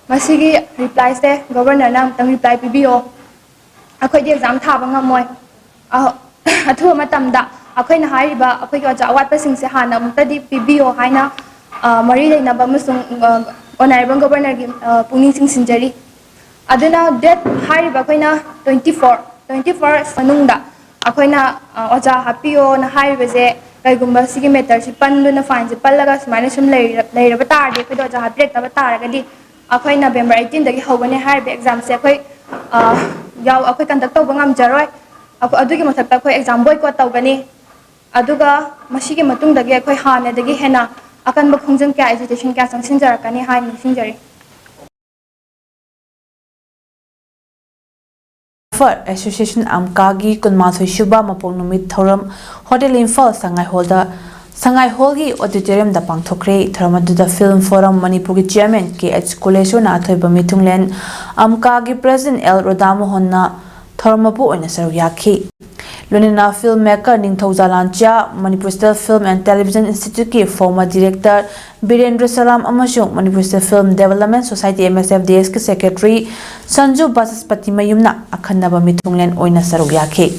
ꯃꯁꯤꯒꯤ ꯔꯤꯄ꯭ꯂꯥꯏꯁꯦ ꯒꯣꯕꯔꯅꯔꯅ ꯑꯃꯨꯛꯇꯪ ꯔꯤꯄ꯭ꯂꯥꯏ ꯄꯤꯕꯤꯌꯣ꯫ ꯑꯩꯈꯣꯏꯗꯤ ꯑꯦꯛꯖꯥꯝ ꯊꯥꯕ ꯉꯝꯃꯣꯏ꯫ ꯑ-, ꯑꯊꯨꯕ ꯃꯇꯝꯗ ꯑꯩꯈꯣꯏꯅ ꯍꯥꯏꯔꯤꯕ ꯑꯩꯈꯣꯏꯒꯤ ꯑꯣꯖꯥ ꯑꯋꯥꯠꯄꯁꯤꯡꯁꯦ ꯍꯥꯟꯅ ꯑꯃꯨꯛꯇꯗꯤ ꯄꯤꯕꯤꯌꯣ ꯍꯥꯏꯅ, ꯑ, ꯃꯔꯤ ꯂꯩꯅꯕ ꯑꯃꯁꯨꯡ, ꯑ, ꯑꯣꯅꯔꯦꯕꯜ ꯒꯣꯕꯔꯅꯔꯒꯤ, ꯑ, ꯄꯨꯛꯅꯤꯡ ꯆꯤꯡꯁꯤꯟꯖꯔꯤ꯫ ꯑꯗꯨꯅ ꯗꯦꯠ ꯍꯥꯏꯔꯤꯕ ꯑꯩꯈꯣꯏꯅ ꯇ꯭ꯋꯦꯟꯇꯤ ꯐꯣꯔ, ꯇ꯭ꯋꯦꯟꯇꯤ ꯐꯣꯔ ꯃꯅꯨꯡꯗ ꯑꯩꯈꯣꯏꯅ, ꯑ, ꯑꯣꯖꯥ ꯍꯥꯞꯄꯤꯌꯣꯅ ꯍꯥꯏꯔꯤꯕꯁꯦ, ꯀꯩꯒꯨꯝꯕ ꯁꯤꯒꯤ ꯃꯦꯇꯔꯁꯤ ꯄꯟꯗꯨꯅ ꯐꯥꯏꯟꯁꯦ ꯄꯜꯂꯒ ꯁꯨꯃꯥꯏꯅ ꯁꯨꯝ ꯂꯩꯔ-, ꯂꯩꯔꯕ ꯇꯥꯔꯗꯤ, ꯑꯩꯈꯣꯏꯗ ꯑꯣꯖꯥ ꯍꯥꯞꯄꯤꯔꯛꯇꯕ ꯇꯥꯔꯒꯗꯤ, ꯑꯩꯈꯣꯏ ꯅꯕꯦꯝꯕꯔ ꯑꯩꯠꯇꯤꯟꯗꯒꯤ ꯍꯧꯒꯅꯤ ꯍꯥꯏꯔꯤꯕ ꯑꯦꯛꯖꯥꯝꯁꯦ ꯑꯩꯈꯣꯏ, ꯑ, ꯌꯥꯎ-, ꯑꯩꯈꯣꯏ ꯀꯟꯗꯛ ꯇꯧꯕ ꯉꯝꯖꯔꯣꯏ꯫ ꯑꯩꯈꯣꯏ ꯑꯗꯨꯒꯤ ꯃꯊꯛꯇ ꯑꯩꯈꯣꯏ ꯑꯦꯛꯖꯥꯝ ꯕꯣꯏꯀꯣꯠ ꯇꯧꯒꯅꯤ꯫ ꯑꯗꯨꯒ ꯃꯁꯤꯒꯤ ꯃꯇꯨꯡꯗꯒꯤ ꯑꯩꯈꯣꯏ ꯍꯥꯟꯅꯗꯒꯤ ꯍꯦꯟꯅ ꯑꯀꯟꯕ ꯈꯣꯡꯖꯪ ꯀꯌꯥ, ꯑꯦꯖꯤꯇꯦꯁꯟ ꯀꯌꯥ ꯆꯪꯁꯤꯟꯖꯔꯛꯀꯅꯤ ꯍꯥꯏꯅ ꯅꯤꯡꯁꯤꯡꯖꯔꯤ꯫ ꯐꯔ ꯑꯦꯁꯣꯁꯤꯌꯦꯁꯟ ꯑꯝꯀꯥꯒꯤ ꯀꯨꯟꯃꯥꯊꯣꯏ ꯁꯨꯕ ꯃꯄꯣꯛ ꯅꯨꯃꯤꯠ ꯊꯧꯔꯝ ꯍꯣꯇꯦꯜ ꯏꯝꯐꯥꯜ ꯁꯉꯥꯏ ꯍꯣꯜꯗ ꯁꯉꯥꯏ ꯍꯣꯜꯒꯤ ꯑꯣꯗꯤꯇꯣꯔꯤꯌꯝꯗ ꯄꯥꯡꯊꯣꯛꯈ꯭ꯔꯦ꯫ ꯊꯧꯔꯝ ꯑꯗꯨꯗ ꯐꯤꯜꯝ ꯐꯣꯔꯝ ꯃꯅꯤꯄꯨꯔꯒꯤ ꯆꯤꯌꯔꯃꯦꯟ ꯀꯦ ꯑꯩꯆ ꯀꯨꯂꯦꯁꯣꯔꯅ ꯑꯊꯣꯏꯕ ꯃꯤꯊꯨꯡꯂꯦꯟ, ꯑꯝꯀꯥꯒꯤ ꯄ꯭ꯔꯦꯁꯤꯗꯦꯟꯠ ꯑꯦꯜ ꯔꯣꯗꯥꯃꯣꯍꯟꯅ ꯊꯧꯔꯝ ꯃꯄꯨ ꯑꯣꯏꯅ ꯁꯔꯨꯛ ꯌꯥꯈꯤ꯫ ꯂꯣꯏꯅꯅ film maker Ningthouja Lancha, Manipur state film and television ꯏꯟꯁꯇꯤꯇ꯭ꯌꯨꯠꯀꯤ ꯐꯣꯔꯃꯔ ꯗꯤꯔꯦꯛꯇꯔ ꯕꯤꯔꯦꯟꯗ꯭ꯔ ꯁꯂꯥꯝ ꯑꯃꯁꯨꯡ Manipur state film development society, M S F D ꯑꯦꯁꯀꯤ ꯁꯦꯀ꯭ꯔꯦꯇꯔꯤ ꯁꯟꯖꯨ ꯕꯥꯆꯁꯄꯇꯤ ꯃꯌꯨꯝꯅ ꯑꯈꯟꯅꯕ ꯃꯤꯊꯨꯡꯂꯦꯟ ꯑꯣꯏꯅ ꯁꯔꯨꯛ ꯌꯥꯈꯤ꯫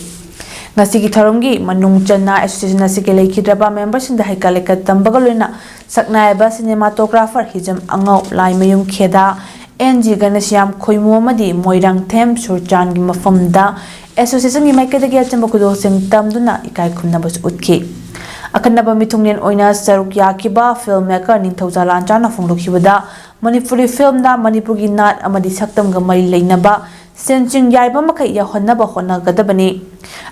ꯉꯁꯤꯒꯤ ꯊꯧꯔꯝꯒꯤ ꯃꯅꯨꯡ ꯆꯟꯅ ꯑꯦꯁꯣꯁꯤꯌꯦꯁꯟ ꯑꯁꯤꯒꯤ ꯂꯩꯈꯤꯗ꯭ꯔꯕ ꯃꯦꯝꯕꯔꯁꯤꯡꯗ ꯍꯩꯀꯠ ꯂꯩꯀꯠ ꯇꯝꯕꯒ ꯂꯣꯏꯅꯅ ꯁꯛꯅꯥꯏꯔꯕ ꯁꯤꯅꯦꯃꯥꯇꯣꯒ꯭ꯔꯥꯐꯔ ꯍꯤꯖꯝ ꯑꯉꯧ, ꯂꯥꯏꯃꯌꯨꯝ ꯈꯦꯗꯥ, ꯑꯦꯟ ꯖꯤ ꯒꯅꯁ꯭ꯌꯥꯝ ꯈꯣꯏꯃꯨ ꯑꯃꯗꯤ ꯃꯣꯏꯔꯥꯡꯊꯦꯝ ꯁꯨꯔꯆꯥꯟꯒꯤ ꯃꯐꯝꯗ ꯑꯦꯁꯣꯁꯤꯌꯦꯁꯟꯒꯤ ꯃꯥꯏꯀꯩꯗꯒꯤ ꯑꯆꯝꯕ ꯈꯨꯗꯣꯜꯁꯤꯡ ꯇꯝꯗꯨꯅ ꯏꯀꯥꯏ ꯈꯨꯝꯅꯕꯁꯨ ꯎꯠꯈꯤ꯫ ꯑꯈꯟꯅꯕ ꯃꯤꯊꯨꯡꯂꯦꯟ ꯑꯣꯏꯅ ꯁꯔꯨꯛ ꯌꯥꯈꯤꯕ ꯐꯤꯜꯝ ꯃꯦꯀꯔ ꯅꯤꯡꯊꯧꯖꯥ ꯂꯥꯟꯆꯥꯅ ꯐꯣꯡꯗꯣꯛꯈꯤꯕꯗ, ꯃꯅꯤꯄꯨꯔꯤ ꯐꯤꯜꯝꯗ ꯃꯅꯤꯄꯨꯔꯒꯤ ꯅꯥꯠ ꯑꯃꯗꯤ ꯁꯛꯇꯝꯒ ꯃꯔꯤ ꯂꯩꯅꯕ ꯁꯦꯟꯁꯤꯡ ꯌꯥꯏꯕ ꯃꯈꯩ ꯌꯥꯎꯍꯟꯅꯕ ꯍꯣꯠꯅꯒꯗꯕꯅꯤ꯫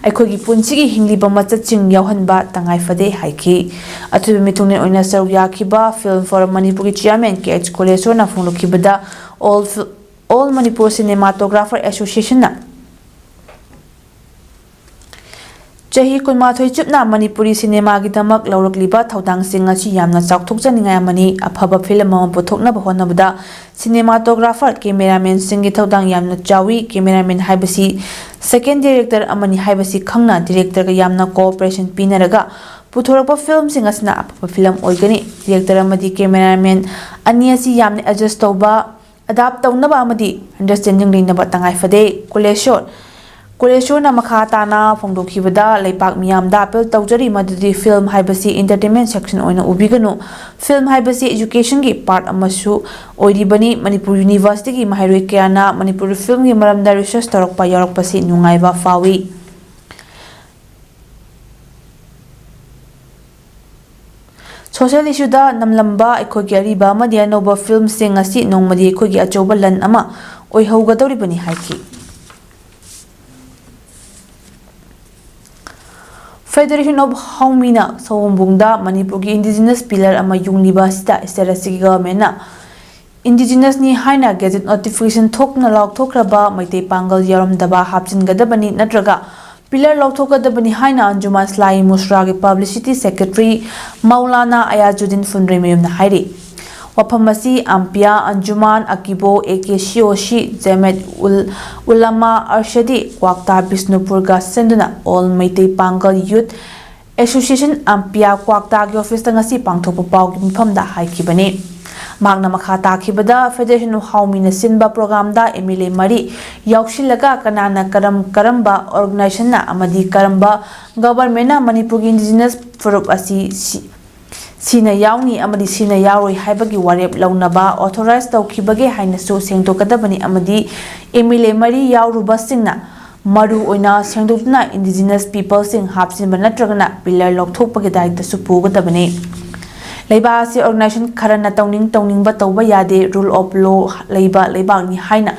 ꯑꯩꯈꯣꯏꯒꯤ ꯄꯨꯟꯁꯤꯒꯤ ꯍꯤꯡꯂꯤꯕ ꯃꯆꯠꯁꯤꯡ ꯌꯥꯎꯍꯟꯕ ꯇꯉꯥꯏ ꯐꯗꯦ ꯍꯥꯏꯈꯤ꯫ ꯑꯊꯣꯏꯕ ꯃꯤꯊꯨꯡꯂꯦꯟ ꯑꯣꯏꯅ ꯁꯔꯨꯛ ꯌꯥꯈꯤꯕ ꯐꯤꯜꯝ ꯐꯣꯔꯝ ꯃꯅꯤꯄꯨꯔꯒꯤ ꯆꯤꯌꯔꯃꯦꯟ ꯀꯦ ꯑꯩꯆ ꯀꯣꯂꯦꯁꯣꯔꯅ ꯐꯣꯡꯗꯣꯛꯈꯤꯕꯗ, ꯑꯣꯜ ꯐꯤ-, ꯑꯣꯜ ꯃꯅꯤꯄꯨꯔ ꯁꯤꯅꯦꯃꯥꯇꯣꯒ꯭ꯔꯥꯐꯔ ꯑꯦꯁꯣꯁꯤꯌꯦꯁꯟꯅ ꯆꯍꯤ ꯀꯨꯟꯃꯥꯊꯣꯏ ꯆꯨꯞꯅ ꯃꯅꯤꯄꯨꯔꯤ ꯁꯤꯅꯦꯃꯥꯒꯤꯗꯃꯛ ꯂꯧꯔꯛꯂꯤꯕ ꯊꯧꯗꯥꯡꯁꯤꯡ ꯑꯁꯤ ꯌꯥꯝꯅ ꯆꯥꯎꯊꯣꯛꯆꯅꯤꯡꯉꯥꯏ ꯑꯃꯅꯤ꯫ ꯑꯐꯕ ꯐꯤꯂꯝ ꯑꯃ ꯄꯨꯊꯣꯛꯅꯕ ꯍꯣꯠꯅꯕꯗ ꯁꯤꯅꯦꯃꯥꯇꯣꯒ꯭ꯔꯥꯐꯔ, ꯀꯦꯃꯦꯔꯥꯃꯦꯟꯁꯤꯡꯒꯤ ꯊꯧꯗꯥꯡ ꯌꯥꯝꯅ ꯆꯥꯎꯏ꯫ ꯀꯦꯃꯦꯔꯥꯃꯦꯟ ꯍꯥꯏꯕꯁꯤ ꯁꯦꯀꯦꯟ ꯗꯤꯔꯦꯛꯇꯔ ꯑꯃꯅꯤ ꯍꯥꯏꯕꯁꯤ ꯈꯪꯅ ꯗꯤꯔꯦꯛꯇꯔꯒ ꯌꯥꯝꯅ ꯀꯣꯑꯣꯄꯔꯦꯁꯟ ꯄꯤꯅꯔꯒ ꯄꯨꯊꯣꯔꯛꯄ ꯐꯤꯂꯝꯁꯤꯡ ꯑꯁꯤꯅ ꯑꯐꯕ ꯐꯤꯂꯝ ꯑꯣꯏꯒꯅꯤ꯫ ꯗꯤꯔꯦꯛꯇꯔ ꯑꯃꯗꯤ ꯀꯦꯃꯦꯔꯥꯃꯦꯟ ꯑꯅꯤ ꯑꯁꯤ ꯌꯥꯝꯅ ꯑꯦꯗꯖꯁ ꯇꯧꯕ, ꯑꯦꯗꯥꯞ ꯇꯧꯅꯕ ꯑꯃꯗꯤ ꯑꯟꯗꯔꯁ꯭ꯇꯦꯟꯗꯤꯡ ꯂꯩꯅꯕ ꯇꯉꯥꯏ ꯐꯗꯦ꯫ ꯀꯨꯂꯦꯁꯣꯔ, ꯀꯨꯂꯦꯁꯣꯔꯅ ꯃꯈꯥ ꯇꯥꯅ ꯐꯣꯡꯗꯣꯛꯈꯤꯕꯗ, ꯂꯩꯄꯥꯛ ꯃꯤꯌꯥꯝꯗ ꯑꯄꯤꯜ ꯇꯧꯖꯔꯤ ꯃꯗꯨꯗꯤ ꯐꯤꯂꯝ ꯍꯥꯏꯕꯁꯤ ꯏꯟꯇꯔꯇꯦꯟꯃꯦꯟ ꯁꯦꯛꯁꯟ ꯑꯣꯏꯅ ꯎꯕꯤꯒꯅꯨ꯫ ꯐꯤꯂꯝ ꯍꯥꯏꯕꯁꯤ ꯑꯦꯖꯨꯀꯦꯁꯟꯒꯤ ꯄꯥꯔꯠ ꯑꯃꯁꯨ ꯑꯣꯏꯔꯤꯕꯅꯤ꯫ ꯃꯅꯤꯄꯨꯔ ꯌꯨꯅꯤꯚꯔꯁꯤꯇꯤꯒꯤ ꯃꯍꯩꯔꯣꯏ ꯀꯌꯥꯅ ꯃꯅꯤꯄꯨꯔꯤ ꯐꯤꯂꯝꯒꯤ ꯃꯔꯝꯗ ꯔꯤꯁꯔꯁ ꯇꯧꯔꯛꯄ ꯌꯥꯎꯔꯛꯄꯁꯤ ꯅꯨꯡꯉꯥꯏꯕ ꯐꯥꯎꯏ꯫ ꯁꯣꯁꯤꯌꯦꯜ ꯏꯁꯨꯗ ꯅꯝꯂꯝꯕ ꯑꯩꯈꯣꯏꯒꯤ ꯑꯔꯤꯕ ꯑꯃꯗꯤ ꯑꯅꯧꯕ ꯐꯤꯂꯝꯁꯤꯡ ꯑꯁꯤ ꯅꯣꯡꯃꯗꯤ ꯑꯩꯈꯣꯏꯒꯤ ꯑꯆꯧꯕ ꯂꯟ ꯑꯃ ꯑꯣꯏꯍꯧꯒꯗꯧꯔꯤꯕꯅꯤ ꯍꯥꯏꯈꯤ꯫ Federation of ꯍꯥꯎꯃꯤꯅ ꯁꯑꯣꯝꯕꯨꯡꯗ ꯃꯅꯤꯄꯨꯔꯒꯤ ꯏꯟꯗꯤꯖꯤꯅꯁ ꯄꯤꯂꯔ ꯑꯃ ꯌꯨꯡꯂꯤꯕ ꯑꯁꯤꯗ ꯁ꯭ꯇꯦꯠ ꯑꯁꯤꯒꯤ ꯒꯚꯔꯟꯃꯦꯟꯠꯅ ꯏꯟꯗꯤꯖꯤꯅꯁꯅꯤ ꯍꯥꯏꯅ ꯒꯦꯖꯦꯠ ꯅꯣꯇꯤꯐꯤꯀꯦꯁꯟ ꯊꯣꯛꯇꯨꯅ ꯂꯥꯎꯊꯣꯛꯈ꯭ꯔꯕ ꯃꯩꯇꯩ ꯄꯥꯡꯒꯜ ꯌꯥꯎꯔꯝꯗꯕ ꯍꯥꯞꯆꯤꯟꯒꯗꯕꯅꯤ, ꯅꯠꯇ꯭ꯔꯒ ꯄꯤꯂꯔ ꯂꯧꯊꯣꯛꯀꯗꯕꯅꯤ ꯍꯥꯏꯅ ꯑꯟꯖꯨꯃꯥꯟ ꯁꯤꯂꯥꯍꯤ ꯃꯨꯁꯔꯥꯒꯤ ꯄꯕ꯭ꯂꯤꯁꯤꯇꯤ ꯁꯦꯀ꯭ꯔꯦꯇꯔꯤ ꯃꯧꯂꯥꯅꯥ ꯑꯌꯥꯖꯨꯗꯤꯟ ꯐꯨꯟꯗ꯭ꯔꯩꯃꯌꯨꯝꯅ ꯍꯥꯏꯔꯤ꯫ ꯋꯥꯐꯝ ꯑꯁꯤ ꯑꯝꯄꯤꯌꯥ, ꯑꯟꯖꯨꯃꯥꯟ, ꯑꯀꯤꯕꯣ, ꯑꯦ ꯀꯦ ꯁꯤ ꯑꯣ ꯁꯤ, ꯖꯃꯦꯠ ꯎꯜ ꯎꯂꯃꯥ ꯑꯔꯁꯗꯤ, ꯀ꯭ꯋꯥꯛꯇꯥ ꯕꯤꯁꯅꯨꯄꯨꯔꯒ ꯁꯤꯟꯗꯨꯅ ꯑꯣꯜ ꯃꯩꯇꯩ ꯄꯥꯡꯒꯜ ꯌꯨꯠ ꯑꯦꯁꯣꯁꯤꯌꯦꯁꯟ ꯑꯝꯄꯤꯌꯥ ꯀ꯭ꯋꯥꯛꯇꯥꯒꯤ ꯑꯣꯐꯤꯁꯇ ꯉꯁꯤ ꯄꯥꯡꯊꯣꯛꯄ ꯄꯥꯎꯒꯤ ꯃꯤꯐꯝꯗ ꯍꯥꯏꯈꯤꯕꯅꯤ꯫ ꯃꯍꯥꯛꯅ ꯃꯈꯥ ꯇꯥꯈꯤꯕꯗ, ꯐꯦꯗꯔꯦꯁꯟ ꯑꯣꯐ ꯍꯥꯎꯃꯤꯅ ꯁꯤꯟꯕ ꯄ꯭ꯔꯣꯒ꯭ꯔꯥꯝꯗ ꯑꯦꯝ ꯑꯦꯜ ꯑꯦ ꯃꯔꯤ ꯌꯥꯎꯁꯤꯜꯂꯒ ꯀꯅꯥꯅ ꯀꯔꯝ ꯀꯔꯝꯕ ꯑꯣꯔꯒꯅꯥꯏꯖꯦꯁꯟꯅ ꯑꯃꯗꯤ ꯀꯔꯝꯕ ꯒꯕꯔꯟꯃꯦꯟꯅ ꯃꯅꯤꯄꯨꯔꯒꯤ ꯏꯟꯗꯤꯖꯤꯅꯁ ꯐꯨꯔꯨꯞ ꯑꯁꯤ ꯁꯤ-, ꯁꯤꯅ ꯌꯥꯎꯅꯤ ꯑꯃꯗꯤ ꯁꯤꯅ ꯌꯥꯎꯔꯣꯏ ꯍꯥꯏꯕꯒꯤ ꯋꯥꯔꯦꯞ ꯂꯧꯅꯕ ꯑꯣꯊꯣꯔꯥꯏꯖ ꯇꯧꯈꯤꯕꯒꯦ ꯍꯥꯏꯅꯁꯨ ꯁꯦꯡꯗꯣꯛꯀꯗꯕꯅꯤ ꯑꯃꯗꯤ ꯑꯦꯝ ꯑꯦꯜ ꯑꯦ ꯃꯔꯤ ꯌꯥꯎꯔꯨꯕꯁꯤꯡꯅ ꯃꯔꯨ ꯑꯣꯏꯅ ꯁꯦꯡꯗꯣꯛꯇꯨꯅ ꯏꯟꯗꯤꯖꯤꯅꯁ ꯄꯤꯄꯜꯁꯤꯡ ꯍꯥꯞꯆꯤꯟꯕ ꯅꯠꯇ꯭ꯔꯒꯅ ꯄꯤꯂꯔ ꯂꯧꯊꯣꯛꯄꯒꯤ ꯗꯥꯏꯇꯁꯨ ꯄꯨꯒꯗꯕꯅꯤ꯫ ꯂꯩꯕꯥꯛ ꯑꯁꯤ ꯑꯣꯔꯒꯅꯥꯏꯖꯦꯁꯟ ꯈꯔꯅ ꯇꯧꯅꯤꯡ ꯇꯧꯅꯤꯡꯕ ꯇꯧꯕ ꯌꯥꯗꯦ, ꯔꯨꯜ ꯑꯣꯐ ꯂꯣ ꯂꯩꯕ ꯂꯩꯕꯥꯛꯅꯤ ꯍꯥꯏꯅ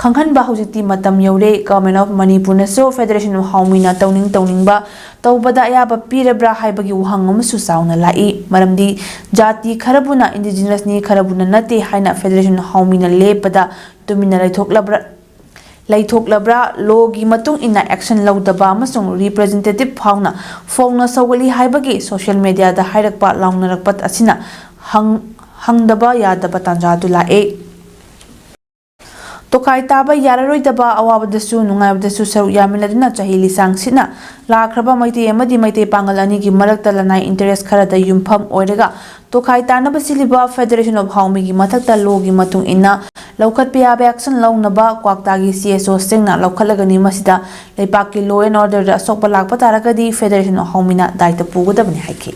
ꯈꯪꯍꯟꯕ ꯍꯧꯖꯤꯛꯇꯤ ꯃꯇꯝ ꯌꯧꯔꯦ꯫ ꯒꯚꯔꯟꯃꯦꯟ ꯑꯣꯐ ꯃꯅꯤꯄꯨꯔꯅꯁꯨ ꯐꯦꯗꯔꯦꯁꯟ ꯑꯣꯐ ꯍꯥꯎꯃꯤꯅ ꯇꯧꯅꯤꯡ ꯇꯧꯅꯤꯡꯕ ꯇꯧꯕꯗ ꯑꯌꯥꯕ ꯄꯤꯔꯕ꯭ꯔꯥ ꯍꯥꯏꯕꯒꯤ ꯋꯥꯍꯪ ꯑꯃꯁꯨ ꯆꯥꯎꯅ ꯂꯥꯛꯏ꯫ ꯃꯔꯝꯗꯤ ꯖꯥꯇꯤ ꯈꯔꯕꯨꯅ ꯏꯟꯗꯤꯖꯤꯅꯁꯅꯤ, ꯈꯔꯕꯨꯅ ꯅꯠꯇꯦ ꯍꯥꯏꯅ ꯐꯦꯗꯔꯦꯁꯟ ꯑꯣꯐ ꯍꯥꯎꯃꯤꯅ ꯂꯦꯞꯄꯗ ꯇꯨꯃꯤꯟꯅ ꯂꯩꯊꯣꯛꯂꯕ꯭ꯔꯥ, ꯂꯩꯊꯣꯛꯂꯕ꯭ꯔꯥ, ꯂꯣꯒꯤ ꯃꯇꯨꯡ ꯏꯟꯅ ꯑꯦꯛꯁꯟ ꯂꯧꯗꯕ ꯑꯃꯁꯨꯡ ꯔꯤꯄ꯭ꯔꯖꯦꯟꯇꯦꯇꯤꯚ ꯐꯥꯎꯅ ꯐꯣꯡꯅ ꯁꯧꯒꯠꯂꯤ ꯍꯥꯏꯕꯒꯤ ꯁꯣꯁꯤꯌꯦꯜ ꯃꯦꯗꯤꯌꯥꯗ ꯍꯥꯏꯔꯛꯄ ꯂꯥꯎꯅꯔꯛꯄ ꯑꯁꯤꯅ ꯍꯪ-, ꯍꯪꯗꯕ ꯌꯥꯗꯕ ꯇꯥꯟꯖꯥꯗꯨ ꯂꯥꯛꯑꯦ꯫ ꯇꯣꯈꯥꯏ ꯇꯥꯕ ꯌꯥꯔꯔꯣꯏꯗꯕ ꯑꯋꯥꯕꯗꯁꯨ ꯅꯨꯡꯉꯥꯏꯕꯗꯁꯨ ꯁꯔꯨꯛ ꯌꯥꯃꯤꯟꯅꯗꯨꯅ ꯆꯍꯤ ꯂꯤꯁꯥꯡ ꯁꯤꯠꯅ ꯂꯥꯛꯈ꯭ꯔꯕ ꯃꯩꯇꯩ ꯑꯃꯗꯤ ꯃꯩꯇꯩ ꯄꯥꯉꯜ ꯑꯅꯤꯒꯤ ꯃꯔꯛꯇ ꯂꯅꯥꯏ ꯏꯟꯇꯔꯦꯁ ꯈꯔꯗ ꯌꯨꯝꯐꯝ ꯑꯣꯏꯔꯒ ꯇꯣꯈꯥꯏ ꯇꯥꯅꯕ ꯁꯤꯜꯂꯤꯕ ꯐꯦꯗꯔꯦꯁꯟ ꯑꯣꯐ ꯍꯥꯎꯃꯤꯒꯤ ꯃꯊꯛꯇ ꯂꯣꯒꯤ ꯃꯇꯨꯡ ꯏꯟꯅ ꯂꯧꯈꯠꯄ ꯌꯥꯕ ꯑꯦꯛꯁꯟ ꯂꯧꯅꯕ ꯀ꯭ꯋꯥꯛꯇꯥꯒꯤ ꯁꯤ ꯑꯦꯁ ꯑꯣꯁꯤꯡꯅ ꯂꯧꯈꯠꯂꯒꯅꯤ꯫ ꯃꯁꯤꯗ ꯂꯩꯄꯥꯛꯀꯤ ꯂꯣ ꯑꯦꯟ ꯑꯣꯔꯗꯔꯗ ꯑꯁꯣꯛꯄ ꯂꯥꯛꯄ ꯇꯥꯔꯒꯗꯤ ꯐꯦꯗꯔꯦꯁꯟ ꯑꯣꯐ ꯍꯥꯎꯃꯤꯅ ꯗꯥꯏꯇ ꯄꯨꯒꯗꯕꯅꯤ ꯍꯥꯏꯈꯤ꯫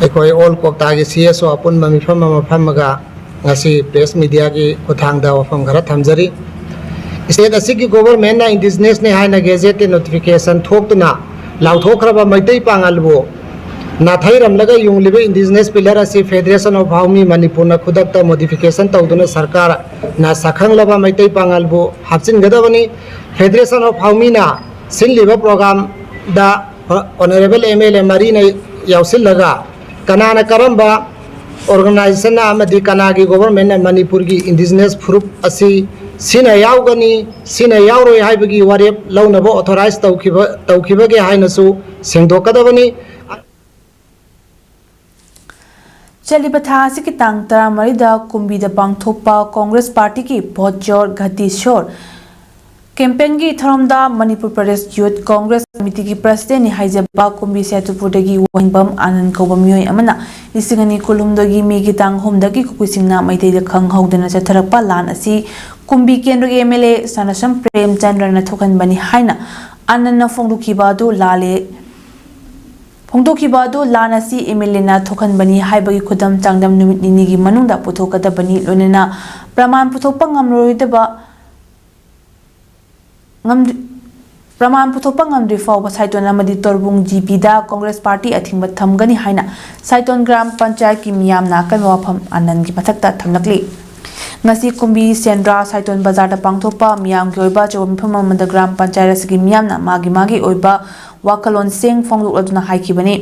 ꯑꯩꯈꯣꯏ ꯑꯣꯜ ꯀ꯭ꯋꯥꯛꯇꯥꯒꯤ ꯁꯤ ꯑꯦꯁ ꯑꯣ ꯑꯄꯨꯟꯕ ꯃꯤꯐꯝ ꯑꯃ ꯐꯝꯃꯒ ꯉꯁꯤ ꯄ꯭ꯔꯦꯁ ꯃꯤꯗꯤꯌꯥꯒꯤ ꯈꯨꯠꯊꯥꯡꯗ ꯋꯥꯐꯝ ꯈꯔ ꯊꯝꯖꯔꯤ꯫ ꯁ꯭ꯇꯦꯠ ꯑꯁꯤꯒꯤ ꯒꯣꯚꯔꯟꯃꯦꯟꯠꯅ ꯏꯟꯗꯤꯖꯤꯅꯁꯅꯤ ꯍꯥꯏꯅ ꯒꯦꯖꯦꯠꯇ ꯅꯣꯇꯤꯐꯤꯀꯦꯁꯟ ꯊꯣꯛꯇꯨꯅ ꯂꯥꯎꯊꯣꯛꯈ꯭ꯔꯕ ꯃꯩꯇꯩ ꯄꯥꯉꯜꯕꯨ ꯅꯥꯊꯩꯔꯝꯂꯒ ꯌꯨꯡꯂꯤꯕ ꯏꯟꯗꯤꯖꯤꯅꯁ ꯄꯤꯂꯔ ꯑꯁꯤ ꯐꯦꯗꯔꯦꯁꯟ ꯑꯣꯐ ꯍꯥꯎꯃꯤ ꯃꯅꯤꯄꯨꯔꯅ ꯈꯨꯗꯛꯇ ꯃꯣꯗꯤꯐꯤꯀꯦꯁꯟ ꯇꯧꯗꯨꯅ ꯁꯔꯀꯥꯔꯅ ꯁꯛꯈꯪꯂꯕ ꯃꯩꯇꯩ ꯄꯥꯉꯜꯕꯨ ꯍꯥꯞꯆꯤꯟꯒꯗꯕꯅꯤ꯫ ꯐꯦꯗꯔꯦꯁꯟ ꯑꯣꯐ ꯍꯥꯎꯃꯤꯅ ꯁꯤꯜꯂꯤꯕ ꯄ꯭ꯔꯣꯒ꯭ꯔꯥꯝꯗ ꯑꯣꯅꯔꯦꯕꯜ ꯑꯦꯝ ꯑꯦꯜ ꯑꯦ ꯃꯔꯤꯅ ꯌꯥꯎꯁꯤꯜꯂꯒ ꯀꯅꯥꯅ ꯀꯔꯝꯕ ꯑꯣꯔꯒꯅꯥꯏꯖꯦꯁꯟꯅ ꯑꯃꯗꯤ ꯀꯅꯥꯒꯤ ꯒꯣꯚꯔꯟꯃꯦꯟꯠꯅ ꯃꯅꯤꯄꯨꯔꯒꯤ ꯏꯟꯗꯤꯖꯤꯅꯁ ꯐꯨꯔꯨꯞ ꯑꯁꯤ ꯁꯤꯅ ꯌꯥꯎꯒꯅꯤ, ꯁꯤꯅ ꯌꯥꯎꯔꯣꯏ ꯍꯥꯏꯕꯒꯤ ꯋꯥꯔꯦꯞ ꯂꯧꯅꯕ ꯑꯣꯊꯣꯔꯥꯏꯖ ꯇꯧꯈꯤꯕ ꯇꯧꯈꯤꯕꯒꯦ ꯍꯥꯏꯅꯁꯨ ꯁꯦꯡꯗꯣꯛꯀꯗꯕꯅꯤ꯫ ꯆꯠꯂꯤꯕ ꯊꯥ ꯑꯁꯤꯒꯤ ꯇꯥꯡ ꯇꯔꯥꯃꯔꯤꯗ ꯀꯨꯝꯕꯤꯗ ꯄꯥꯡꯊꯣꯛꯄ ꯀꯣꯡꯒ꯭ꯔꯦꯁ ꯄꯥꯔꯇꯤꯒꯤ ꯚꯣꯠ ꯆꯣꯔ ꯘꯇꯤ ꯁꯣꯔ ꯀꯦꯝꯄꯦꯟꯒꯤ ꯊꯧꯔꯝꯗ ꯃꯅꯤꯄꯨꯔ ꯄ꯭ꯔꯗꯦꯁ ꯌꯨꯠ ꯀꯣꯡꯒ꯭ꯔꯦꯁ ꯀꯃꯤꯇꯤꯒꯤ ꯄ꯭ꯔꯁꯤꯗꯦꯟꯅꯤ ꯍꯥꯏꯖꯕ ꯀꯨꯝꯕꯤ ꯁꯦꯇꯨꯄꯨꯔꯗꯒꯤ ꯋꯥꯍꯦꯡꯕꯝ ꯑꯅꯟ ꯀꯧꯕ ꯃꯤꯑꯣꯏ ꯑꯃꯅ ꯂꯤꯁꯤꯡ ꯑꯅꯤ ꯀꯨꯟꯍꯨꯝꯗꯣꯏꯒꯤ ꯃꯦꯒꯤ ꯇꯥꯡ ꯑꯍꯨꯝꯗꯒꯤ ꯀꯨꯀꯤꯁꯤꯡꯅ ꯃꯩꯇꯩꯗ ꯈꯪꯍꯧꯗꯅ ꯆꯠꯊꯔꯛꯄ ꯂꯥꯟ ꯑꯁꯤ ꯀꯨꯝꯕꯤ ꯀꯦꯟꯗ꯭ꯔꯒꯤ ꯑꯦꯝ ꯑꯦꯜ ꯑꯦ ꯁꯅꯥꯁꯝ ꯄ꯭ꯔꯦꯝꯆꯟꯗ꯭ꯔꯅ ꯊꯣꯛꯍꯟꯕꯅꯤ ꯍꯥꯏꯅ ꯑꯅꯟꯅ ꯐꯣꯡꯗꯣꯛꯈꯤꯕ ꯑꯗꯨ ꯂꯥꯜꯂꯦ꯫ ꯐꯣꯡꯗꯣꯛꯈꯤꯕ ꯑꯗꯨ ꯂꯥꯟ ꯑꯁꯤ ꯑꯦꯝ ꯑꯦꯜ ꯑꯦꯅ ꯊꯣꯛꯍꯟꯕꯅꯤ ꯍꯥꯏꯕꯒꯤ ꯈꯨꯗꯝ ꯆꯥꯡꯗꯝ ꯅꯨꯃꯤꯠ ꯅꯤꯅꯤꯒꯤ ꯃꯅꯨꯡꯗ ꯄꯨꯊꯣꯛꯀꯗꯕꯅꯤ, ꯂꯣꯏꯅꯅ ꯄ꯭ꯔꯃꯥꯟ ꯄꯨꯊꯣꯛꯄ ꯉꯝꯂꯔꯣꯏꯗꯕ ꯉꯝꯗ꯭ꯔꯤ-, ꯄ꯭ꯔꯃꯥꯟ ꯄꯨꯊꯣꯛꯄ ꯉꯝꯗ꯭ꯔꯤ ꯐꯥꯎꯕ ꯁꯥꯏꯇꯣꯟ ꯑꯃꯗꯤ ꯇꯣꯔꯕꯨꯡ ꯖꯤ ꯄꯤꯗ ꯀꯣꯡꯒ꯭ꯔꯦꯁ ꯄꯥꯔꯇꯤ ꯑꯊꯤꯡꯕ ꯊꯝꯒꯅꯤ ꯍꯥꯏꯅ ꯁꯥꯏꯇꯣꯟ ꯒ꯭ꯔꯥꯝ ꯄꯟꯆꯥꯌꯠꯀꯤ ꯃꯤꯌꯥꯝꯅ ꯑꯀꯟꯕ ꯋꯥꯐꯝ ꯑꯅꯟꯒꯤ ꯃꯊꯛꯇ ꯊꯝꯂꯛꯂꯤ꯫ ꯉꯁꯤ ꯀꯨꯝꯕꯤ ꯁꯦꯟꯗ꯭ꯔꯥ ꯁꯥꯏꯇꯣꯟ ꯕꯖꯥꯔꯗ ꯄꯥꯡꯊꯣꯛꯄ ꯃꯤꯌꯥꯝꯒꯤ ꯑꯣꯏꯕ ꯑꯆꯧꯕ ꯃꯤꯐꯝ ꯑꯃꯗ ꯒ꯭ꯔꯥꯝ ꯄꯟꯆꯥꯌꯠ ꯑꯁꯤꯒꯤ ꯃꯤꯌꯥꯝꯅ ꯃꯥꯒꯤ ꯃꯥꯒꯤ ꯑꯣꯏꯕ ꯋꯥꯈꯜꯂꯣꯟꯁꯤꯡ ꯐꯣꯡꯗꯣꯛꯂꯗꯨꯅ ꯍꯥꯏꯈꯤꯕꯅꯤ꯫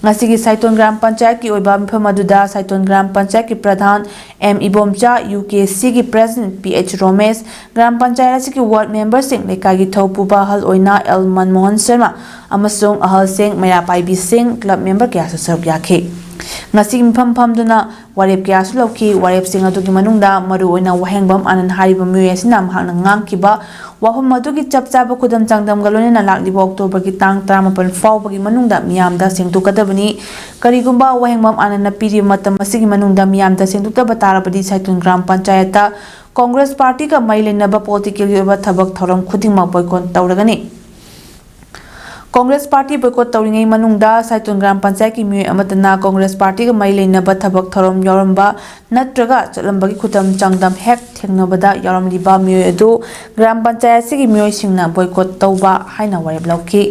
ꯉꯁꯤꯒꯤ ꯁꯥꯏꯇꯣꯟ ꯒ꯭ꯔꯥꯝ ꯄꯟꯆꯥꯌꯠꯀꯤ ꯑꯣꯏꯕ ꯃꯤꯐꯝ ꯑꯗꯨꯗ ꯁꯥꯏꯇꯣꯟ ꯒ꯭ꯔꯥꯝ ꯄꯟꯆꯥꯌꯠꯀꯤ ꯄ꯭ꯔꯙꯥꯟ ꯑꯦꯝ ꯏꯕꯣꯝꯆꯥ, ꯌꯨ ꯀꯦ ꯁꯤꯒꯤ president P H Romesh, gram panchayat ꯑꯁꯤꯒꯤ ꯋꯥꯔꯗ ꯃꯦꯝꯕꯔꯁꯤꯡ, ꯂꯩꯀꯥꯏꯒꯤ ꯊꯧꯄꯨꯕ ꯑꯍꯜ ꯑꯣꯏꯅ ꯑꯦꯜ ꯃꯟꯃꯣꯍꯟ ꯁꯔꯃ ꯑꯃꯁꯨꯡ ꯑꯍꯜꯁꯤꯡ, ꯃꯩꯔꯥ ꯄꯥꯏꯕꯤꯁꯤꯡ, ꯀ꯭ꯂꯕ ꯃꯦꯝꯕꯔ ꯀꯌꯥꯁꯨ ꯁꯔꯨꯛ ꯌꯥꯈꯤ꯫ ꯉꯁꯤꯒꯤ ꯃꯤꯐꯝ ꯐꯝꯗꯨꯅ ꯋꯥꯔꯦꯞ ꯀꯌꯥꯁꯨ ꯂꯧꯈꯤ꯫ ꯋꯥꯔꯦꯞꯁꯤꯡ ꯑꯗꯨꯒꯤ ꯃꯅꯨꯡꯗ ꯃꯔꯨꯑꯣꯏꯅ ꯋꯥꯍꯦꯡꯕꯝ ꯑꯅꯟ ꯍꯥꯏꯔꯤꯕ ꯃꯤꯑꯣꯏ ꯑꯁꯤꯅ ꯃꯍꯥꯛꯅ ꯉꯥꯡꯈꯤꯕ ꯋꯥꯐꯝ ꯑꯗꯨꯒꯤ ꯆꯞ ꯆꯥꯕ ꯈꯨꯗꯝ ꯆꯥꯡꯗꯝꯒ ꯂꯣꯏꯅꯅ ꯂꯥꯛꯂꯤꯕ ꯑꯣꯛꯇꯣꯕꯔꯒꯤ ꯇꯥꯡ ꯇꯔꯥꯃꯥꯄꯟ ꯐꯥꯎꯕꯒꯤ ꯃꯅꯨꯡꯗ ꯃꯤꯌꯥꯝꯗ ꯁꯦꯡꯗꯣꯛꯀꯗꯕꯅꯤ꯫ ꯀꯔꯤꯒꯨꯝꯕ ꯋꯥꯍꯦꯡꯕꯝ ꯑꯅꯟꯅ ꯄꯤꯔꯤꯕ ꯃꯇꯝ ꯑꯁꯤꯒꯤ ꯃꯅꯨꯡꯗ ꯃꯤꯌꯥꯝꯗ ꯁꯦꯡꯗꯣꯛꯇꯕ ꯇꯥꯔꯕꯗꯤ ꯁꯥꯏꯇꯣꯟ ꯒ꯭ꯔꯥꯝ ꯄꯟꯆꯥꯌꯠꯇ ꯀꯣꯡꯒ꯭ꯔꯦꯁ ꯄꯥꯔꯇꯤꯒ ꯃꯔꯤ ꯂꯩꯅꯕ ꯄꯣꯂꯤꯇꯤꯀꯦꯜꯒꯤ ꯑꯣꯏꯕ ꯊꯕꯛ ꯊꯧꯔꯝ ꯈꯨꯗꯤꯡꯃꯛ ꯕꯣꯏꯀꯣꯠ ꯇꯧꯔꯒꯅꯤ꯫ ꯀꯣꯡꯒ꯭ꯔꯦꯁ ꯄꯥꯔꯇꯤ ꯕꯣꯏꯀꯣꯠ ꯇꯧꯔꯤꯉꯩ ꯃꯅꯨꯡꯗ ꯁꯥꯏꯇꯣꯟ ꯒ꯭ꯔꯥꯝ ꯄꯟꯆꯥꯌꯠꯀꯤ ꯃꯤꯑꯣꯏ ꯑꯃꯠꯇꯅ ꯀꯣꯡꯒ꯭ꯔꯦꯁ ꯄꯥꯔꯇꯤꯒ ꯃꯔꯤ ꯂꯩꯅꯕ ꯊꯕꯛ ꯊꯧꯔꯝ ꯌꯥꯎꯔꯝꯕ ꯅꯠꯇ꯭ꯔꯒ ꯆꯠꯂꯝꯕꯒꯤ ꯈꯨꯗꯝ ꯆꯥꯡꯗꯝ ꯍꯦꯛ ꯊꯦꯡꯅꯕꯗ ꯌꯥꯎꯔꯝꯂꯤꯕ ꯃꯤꯑꯣꯏ ꯑꯗꯨ ꯒ꯭ꯔꯥꯝ ꯄꯟꯆꯥꯌꯠ ꯑꯁꯤꯒꯤ ꯃꯤꯑꯣꯏꯁꯤꯡꯅ ꯕꯣꯏꯀꯣꯠ ꯇꯧꯕ ꯍꯥꯏꯅ ꯋꯥꯔꯦꯞ ꯂꯧꯈꯤ꯫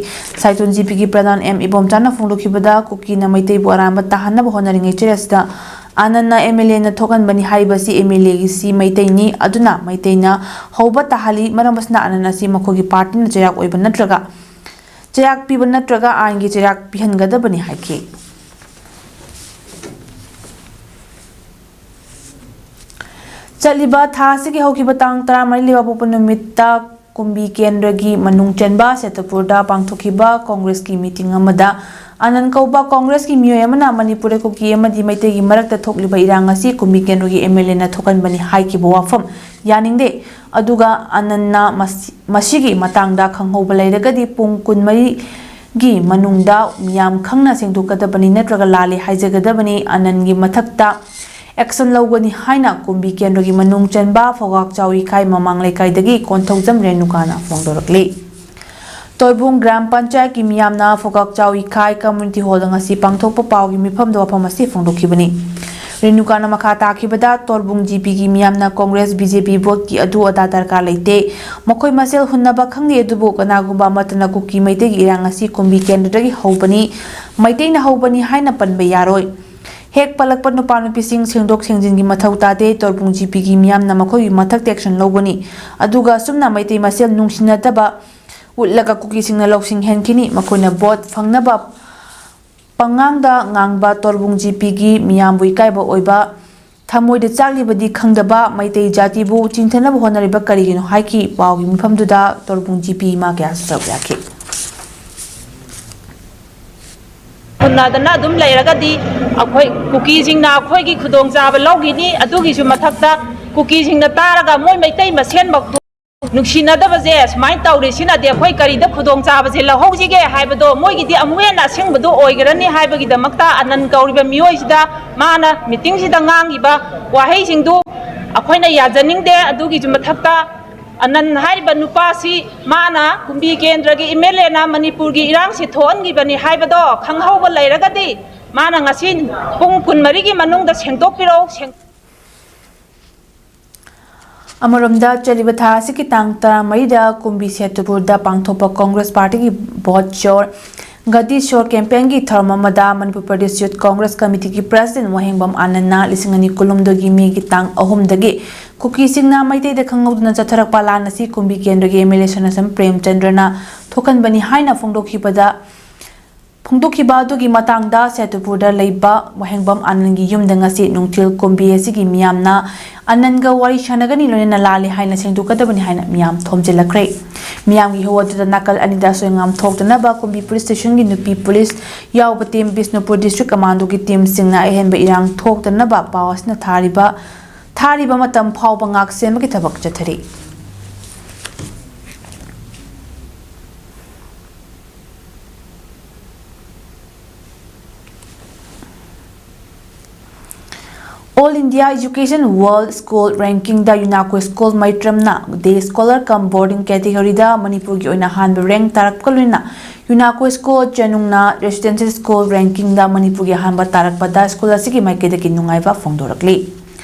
ꯁꯥꯏꯇꯣꯟ ꯖꯤ ꯄꯤꯒꯤ ꯄ꯭ꯔꯙꯥꯟ ꯑꯦꯝ ꯏꯕꯣꯝꯆꯥꯅ ꯐꯣꯡꯗꯣꯛꯈꯤꯕꯗ ꯀꯨꯀꯤꯅ ꯃꯩꯇꯩꯕꯨ ꯑꯔꯥꯟꯕ ꯇꯥꯍꯟꯅꯕ ꯍꯣꯠꯅꯔꯤꯉꯩ ꯆꯦꯔꯦꯠꯁꯤꯗ ꯑꯅꯟꯅ ꯑꯦꯝ ꯑꯦꯜ ꯑꯦꯅ ꯊꯣꯛꯍꯟꯕꯅꯤ ꯍꯥꯏꯔꯤꯕꯁꯤ ꯑꯦꯝ ꯑꯦꯜ ꯑꯦꯒꯤ ꯁꯤ ꯃꯩꯇꯩꯅꯤ, ꯑꯗꯨꯅ ꯃꯩꯇꯩꯅ ꯍꯧꯕ ꯇꯥꯍꯜꯂꯤ꯫ ꯃꯔꯝ ꯑꯁꯤꯅ ꯑꯅꯟ ꯑꯁꯤ ꯃꯈꯣꯏꯒꯤ ꯄꯥꯔꯇꯤꯅ ꯆꯩꯔꯥꯛ ꯑꯣꯏꯕ ꯅꯠꯇ꯭ꯔꯒ ꯆꯩꯔꯥꯛ ꯄꯤꯕ ꯅꯠꯇ꯭ꯔꯒ ꯑꯥꯏꯟꯒꯤ ꯆꯩꯔꯥꯛ ꯄꯤꯍꯟꯒꯗꯕꯅꯤ ꯍꯥꯏꯈꯤ꯫ ꯆꯠꯂꯤꯕ ꯊꯥ ꯑꯁꯤꯒꯤ ꯍꯧꯈꯤꯕ ꯇꯥꯡ ꯇꯔꯥꯃꯔꯤ ꯂꯩꯕꯥꯛꯄꯣꯛꯄ ꯅꯨꯃꯤꯠꯇ ꯀꯨꯝꯕꯤ ꯀꯦꯟꯗ꯭ꯔꯒꯤ ꯃꯅꯨꯡ ꯆꯟꯕ ꯁꯦꯇꯄꯨꯔꯗ ꯄꯥꯡꯊꯣꯛꯈꯤꯕ ꯀꯣꯡꯒ꯭ꯔꯦꯁꯀꯤ ꯃꯤꯇꯤꯡ ꯑꯃꯗ ꯑꯅꯟ ꯀꯧꯕ ꯀꯣꯡꯒ꯭ꯔꯦꯁꯀꯤ ꯃꯤꯑꯣꯏ ꯑꯃꯅ ꯃꯅꯤꯄꯨꯔꯗ ꯀꯨꯀꯤ ꯑꯃꯗꯤ ꯃꯩꯇꯩꯒꯤ ꯃꯔꯛꯇ ꯊꯣꯛꯂꯤꯕ ꯏꯔꯥꯡ ꯑꯁꯤ ꯀꯨꯝꯕꯤ ꯀꯦꯟꯗ꯭ꯔꯒꯤ ꯑꯦꯝ ꯑꯦꯜ ꯑꯦꯅ ꯊꯣꯛꯍꯟꯕꯅꯤ ꯍꯥꯏꯈꯤꯕ ꯋꯥꯐꯝ ꯌꯥꯅꯤꯡꯗꯦ꯫ ꯑꯗꯨꯒ ꯑꯅꯟꯅ ꯃꯁꯤ-, ꯃꯁꯤꯒꯤ ꯃꯇꯥꯡꯗ ꯈꯪꯍꯧꯕ ꯂꯩꯔꯒꯗꯤ ꯄꯨꯡ ꯀꯨꯟꯃꯔꯤꯒꯤ ꯃꯅꯨꯡꯗ ꯃꯤꯌꯥꯝ ꯈꯪꯅ ꯁꯦꯡꯗꯣꯛꯀꯗꯕꯅꯤ ꯅꯠꯇ꯭ꯔꯒ ꯂꯥꯜꯂꯤ ꯍꯥꯏꯖꯒꯗꯕꯅꯤ꯫ ꯑꯅꯟꯒꯤ ꯃꯊꯛꯇ action ꯂꯧꯒꯅꯤ ꯍꯥꯏꯅ ꯀꯨꯝꯕꯤ ꯀꯦꯟꯗ꯭ꯔꯒꯤ ꯃꯅꯨꯡ ꯆꯟꯕ ꯐꯧꯒꯥꯛ ꯆꯥꯎ ꯏꯀꯥꯏ ꯃꯃꯥꯡ ꯂꯩꯀꯥꯏꯗꯒꯤ ꯀꯣꯟꯊꯧꯖꯝ ꯔꯦꯅꯨꯀꯥꯅ ꯐꯣꯡꯗꯣꯔꯛꯂꯤ꯫ ꯇꯣꯏꯕꯨꯡ ꯒ꯭ꯔꯥꯝ ꯄꯟꯆꯥꯌꯠꯀꯤ ꯃꯤꯌꯥꯝꯅ ꯐꯧꯒꯥꯛ ꯆꯥꯎ ꯏꯀꯥꯏ community hall ꯗ ꯉꯁꯤ ꯄꯥꯡꯊꯣꯛꯄ ꯄꯥꯎꯒꯤ ꯃꯤꯐꯝꯗ ꯋꯥꯐꯝ ꯑꯁꯤ ꯐꯣꯡꯗꯣꯛꯈꯤꯕꯅꯤ꯫ ꯔꯦꯅꯨꯀꯥꯅ ꯃꯈꯥ ꯇꯥꯈꯤꯕꯗ, ꯇꯣꯔꯕꯨꯡ ꯖꯤ ꯄꯤ ꯒꯤ ꯃꯤꯌꯥꯝꯅ ꯀꯣꯡꯒ꯭ꯔꯦꯁ, ꯕꯤ ꯖꯦ ꯄꯤ ꯚꯣꯠꯀꯤ ꯑꯗꯨ ꯑꯗꯥ ꯗꯔꯀꯥꯔ ꯂꯩꯇꯦ꯫ ꯃꯈꯣꯏ ꯃꯁꯦꯜ ꯍꯨꯟꯅꯕ ꯈꯪꯗꯦ, ꯑꯗꯨꯕꯨ ꯀꯅꯥꯒꯨꯝꯕ ꯑꯃꯠꯇꯅ ꯀꯨꯀꯤ ꯃꯩꯇꯩꯒꯤ ꯏꯔꯥꯡ ꯑꯁꯤ ꯀꯨꯝꯕꯤ ꯀꯦꯟꯗ꯭ꯔꯗꯒꯤ ꯍꯧꯕꯅꯤ, ꯃꯩꯇꯩꯅ ꯍꯧꯕꯅꯤ ꯍꯥꯏꯅ ꯄꯟꯕ ꯌꯥꯔꯣꯏ꯫ ꯍꯦꯛ ꯄꯜꯂꯛꯄ ꯅꯨꯄꯥ ꯅꯨꯄꯤꯁꯤꯡ ꯁꯦꯡꯗꯣꯛ ꯁꯦꯡꯖꯤꯟꯒꯤ ꯃꯊꯧ ꯇꯥꯗꯦ꯫ ꯇꯣꯔꯕꯨꯡ ꯖꯤ ꯄꯤ ꯒꯤ ꯃꯤꯌꯥꯝꯅ ꯃꯈꯣꯏꯒꯤ ꯃꯊꯛꯇ action ꯂꯧꯒꯅꯤ꯫ ꯑꯗꯨꯒ ꯑꯁꯨꯝꯅ ꯃꯩꯇꯩ ꯃꯁꯦꯜ ꯅꯨꯡꯁꯤꯅꯗꯕ ꯎꯠꯂꯒ ꯀꯨꯀꯤꯁꯤꯡꯅ ꯂꯧꯁꯤꯡ ꯍꯦꯟꯈꯤꯅꯤ꯫ ꯃꯈꯣꯏꯅ ꯚꯣꯠ ꯐꯪꯅꯕ ꯄꯉꯥꯡꯗ ꯉꯥꯡꯕ ꯇꯣꯔꯕꯨꯡ ꯖꯤ ꯄꯤ ꯒꯤ ꯃꯤꯌꯥꯝꯕꯨ ꯏꯀꯥꯏꯕ ꯑꯣꯏꯕ, ꯊꯃꯣꯏꯗ ꯆꯥꯛꯂꯤꯕꯗꯤ ꯈꯪꯗꯕ ꯃꯩꯇꯩ ꯖꯥꯇꯤꯕꯨ ꯆꯤꯡꯊꯅꯕ ꯍꯣꯠꯅꯔꯤꯕ ꯀꯔꯤꯒꯤꯅꯣ ꯍꯥꯏꯈꯤ꯫ ꯄꯥꯎꯒꯤ ꯃꯤꯐꯝꯗꯨꯗ ꯇꯣꯔꯕꯨꯡ ꯖꯤ ꯄꯤ ꯏꯃꯥ ꯀꯌꯥꯁꯨ ꯁꯔꯨꯛ ꯌꯥꯈꯤ꯫ ꯍꯨꯟꯅꯗꯅ ꯑꯗꯨꯝ ꯂꯩꯔꯒꯗꯤ ꯑꯩꯈꯣꯏ ꯀꯨꯀꯤꯁꯤꯡꯅ ꯑꯩꯈꯣꯏꯒꯤ ꯈꯨꯗꯣꯡꯆꯥꯕ ꯂꯧꯈꯤꯅꯤ꯫ ꯑꯗꯨꯒꯤꯁꯨ ꯃꯊꯛꯇ ꯀꯨꯀꯤꯁꯤꯡꯅ ꯇꯥꯔꯒ ꯃꯣꯏ ꯃꯩꯇꯩ ꯃꯁꯦꯟꯃꯛꯇꯨ ꯅꯨꯡꯁꯤꯅꯗꯕꯁꯦ ꯁꯨꯃꯥꯏꯅ ꯇꯧꯔꯤꯁꯤꯅꯗꯤ ꯑꯩꯈꯣꯏ ꯀꯔꯤꯗ ꯈꯨꯗꯣꯡꯆꯥꯕꯁꯦ ꯂꯧꯍꯧꯁꯤꯒꯦ ꯍꯥꯏꯕꯗꯣ ꯃꯣꯏꯒꯤꯗꯤ ꯑꯃꯨꯛ ꯍꯦꯟꯅ ꯑꯁꯦꯡꯕꯗꯣ ꯑꯣꯏꯒꯔꯅꯤ ꯍꯥꯏꯕꯒꯤꯗꯃꯛꯇ ꯑꯅꯟ ꯀꯧꯔꯤꯕ ꯃꯤꯑꯣꯏꯁꯤꯗ ꯃꯥꯅ ꯃꯤꯇꯤꯡꯁꯤꯗ ꯉꯥꯡꯉꯤꯕ ꯋꯥꯍꯩꯁꯤꯡꯗꯨ ꯑꯩꯈꯣꯏꯅ ꯌꯥꯖꯅꯤꯡꯗꯦ꯫ ꯑꯗꯨꯒꯤꯁꯨ ꯃꯊꯛꯇ ꯑꯅꯟ ꯍꯥꯏꯔꯤꯕ ꯅꯨꯄꯥꯁꯤ ꯃꯥꯅ ꯀꯨꯝꯕꯤ ꯀꯦꯟꯗ꯭ꯔꯒꯤ ꯑꯦꯝ ꯑꯦꯜ ꯑꯦꯅ ꯃꯅꯤꯄꯨꯔꯒꯤ ꯏꯔꯥꯡꯁꯤ ꯊꯣꯛꯍꯟꯈꯤꯕꯅꯤ ꯍꯥꯏꯕꯗꯣ ꯈꯪꯍꯧꯕ ꯂꯩꯔꯒꯗꯤ ꯃꯥꯅ ꯉꯁꯤ ꯄꯨꯡ ꯀꯨꯟꯃꯔꯤꯒꯤ ꯃꯅꯨꯡꯗ ꯁꯦꯡꯗꯣꯛꯄꯤꯔꯛꯎ꯫ ꯁꯦꯡ- ꯑꯃꯔꯣꯝꯗ, ꯆꯠꯂꯤꯕ ꯊꯥ ꯑꯁꯤꯒꯤ ꯇꯥꯡ ꯇꯔꯥꯃꯔꯤꯗ ꯀꯨꯝꯕꯤ ꯁꯦꯇꯨꯄꯨꯔꯗ ꯄꯥꯡꯊꯣꯛꯄ ꯀꯣꯡꯒ꯭ꯔꯦꯁ ꯄꯥꯔꯇꯤꯒꯤ ꯚꯣꯠ ꯆꯣꯔ ꯒꯗꯤ ꯆꯣꯔ campaign ꯒꯤ ꯊꯧꯔꯝ ꯑꯃꯗ ꯃꯅꯤꯄꯨꯔ ꯄ꯭ꯔꯗꯦꯁ ꯌꯨꯊ ꯀꯣꯡꯒ꯭ꯔꯦꯁ ꯀꯃꯤꯇꯤꯒꯤ ꯄ꯭ꯔꯦꯁꯤꯗꯦꯟꯠ ꯋꯥꯍꯦꯡꯕꯝ ꯑꯥꯅꯟꯅ ꯂꯤꯁꯤꯡ ꯑꯅꯤ ꯀꯨꯟꯍꯨꯝꯗꯣꯏꯒꯤ ꯃꯦꯒꯤ ꯇꯥꯡ ꯑꯍꯨꯝꯗꯒꯤ ꯀꯨꯀꯤꯁꯤꯡꯅ ꯃꯩꯇꯩꯗ ꯈꯪꯍꯧꯗꯅ ꯆꯠꯊꯔꯛꯄ ꯂꯥꯟ ꯑꯁꯤ ꯀꯨꯝꯕꯤ ꯀꯦꯟꯗ꯭ꯔꯒꯤ ꯑꯦꯝ ꯑꯦꯜ ꯑꯦ ꯁꯅꯥꯁꯝ ꯄ꯭ꯔꯦꯝꯆꯟꯗ꯭ꯔꯅ ꯊꯣꯛꯍꯟꯕꯅꯤ ꯍꯥꯏꯅ ꯐꯣꯡꯗꯣꯛꯈꯤꯕꯗ, ꯐꯣꯡꯗꯣꯛꯈꯤꯕ ꯑꯗꯨꯒꯤ ꯃꯇꯥꯡꯗ ꯁꯦꯇꯨꯄꯨꯔꯗ ꯂꯩꯕ ꯋꯥꯍꯦꯡꯕꯝ ꯑꯥꯅꯟꯒꯤ ꯌꯨꯝꯗ ꯉꯁꯤ ꯅꯨꯡꯊꯤꯜ ꯀꯨꯝꯕꯤ ꯑꯁꯤꯒꯤ ꯃꯤꯌꯥꯝꯅ ꯑꯥꯅꯟꯒ ꯋꯥꯔꯤ ꯁꯥꯟꯅꯒꯅꯤ, ꯂꯣꯏꯅꯅ ꯂꯥꯜꯂꯦ ꯍꯥꯏꯅ ꯁꯦꯡꯗꯣꯛꯀꯗꯕꯅꯤ ꯍꯥꯏꯅ ꯃꯤꯌꯥꯝ ꯊꯣꯝꯖꯤꯜꯂꯛꯈ꯭ꯔꯦ꯫ ꯃꯤꯌꯥꯝꯒꯤ ꯏꯍꯧ ꯑꯗꯨꯗ ꯅꯥꯀꯜ ꯑꯅꯤꯗ ꯑꯁꯣꯏ ꯑꯉꯥꯝ ꯊꯣꯛꯇꯅꯕ ꯀꯨꯝꯕꯤ ꯄꯨꯂꯤꯁ ꯁ꯭ꯇꯦꯁꯟꯒꯤ ꯅꯨꯄꯤ ꯄꯨꯂꯤꯁ ꯌꯥꯎꯕ ꯇꯤꯝ, ꯕꯤꯁꯅꯨꯄꯨꯔ ꯗꯤꯁꯇ꯭ꯔꯤꯛ ꯀꯃꯥꯟꯗꯣꯒꯤ ꯇꯤꯝꯁꯤꯡꯅ ꯑꯍꯦꯟꯕ ꯏꯔꯥꯡ ꯊꯣꯛꯇꯅꯕ ꯄꯥꯎ ꯑꯁꯤꯅ ꯊꯥꯔꯤꯕ ꯊꯥꯔꯤꯕ ꯃꯇꯝ ꯐꯥꯎꯕ ꯉꯥꯛ ꯁꯦꯟꯕꯒꯤ ꯊꯕꯛ ꯆꯠꯊꯔꯤ꯫ All India Education World School Rankingꯗ ꯌꯨꯅꯥꯀꯣ ꯁ꯭ꯀꯨꯜ ꯃꯩꯇ꯭ꯔꯝꯅ Day Scholar cum Boarding categoryꯗ ꯃꯅꯤꯄꯨꯔꯒꯤ ꯑꯣꯏꯅ ꯑꯍꯥꯟꯕ ꯔꯦꯡꯛ ꯇꯥꯔꯛꯄꯒ ꯂꯣꯏꯅꯅ ꯌꯨꯅꯥꯀꯣ ꯁ꯭ꯀꯨꯜ ꯆꯦꯅꯨꯡꯅ Residential School Rankingꯗ ꯃꯅꯤꯄꯨꯔꯒꯤ ꯑꯍꯥꯟꯕ ꯇꯥꯔꯛꯄꯗ ꯁ꯭ꯀꯨꯜ ꯑꯁꯤꯒꯤ ꯃꯥꯏꯀꯩꯗꯒꯤ ꯅꯨꯡꯉꯥꯏꯕ ꯐꯣꯡꯗꯣꯔꯛꯂꯤ꯫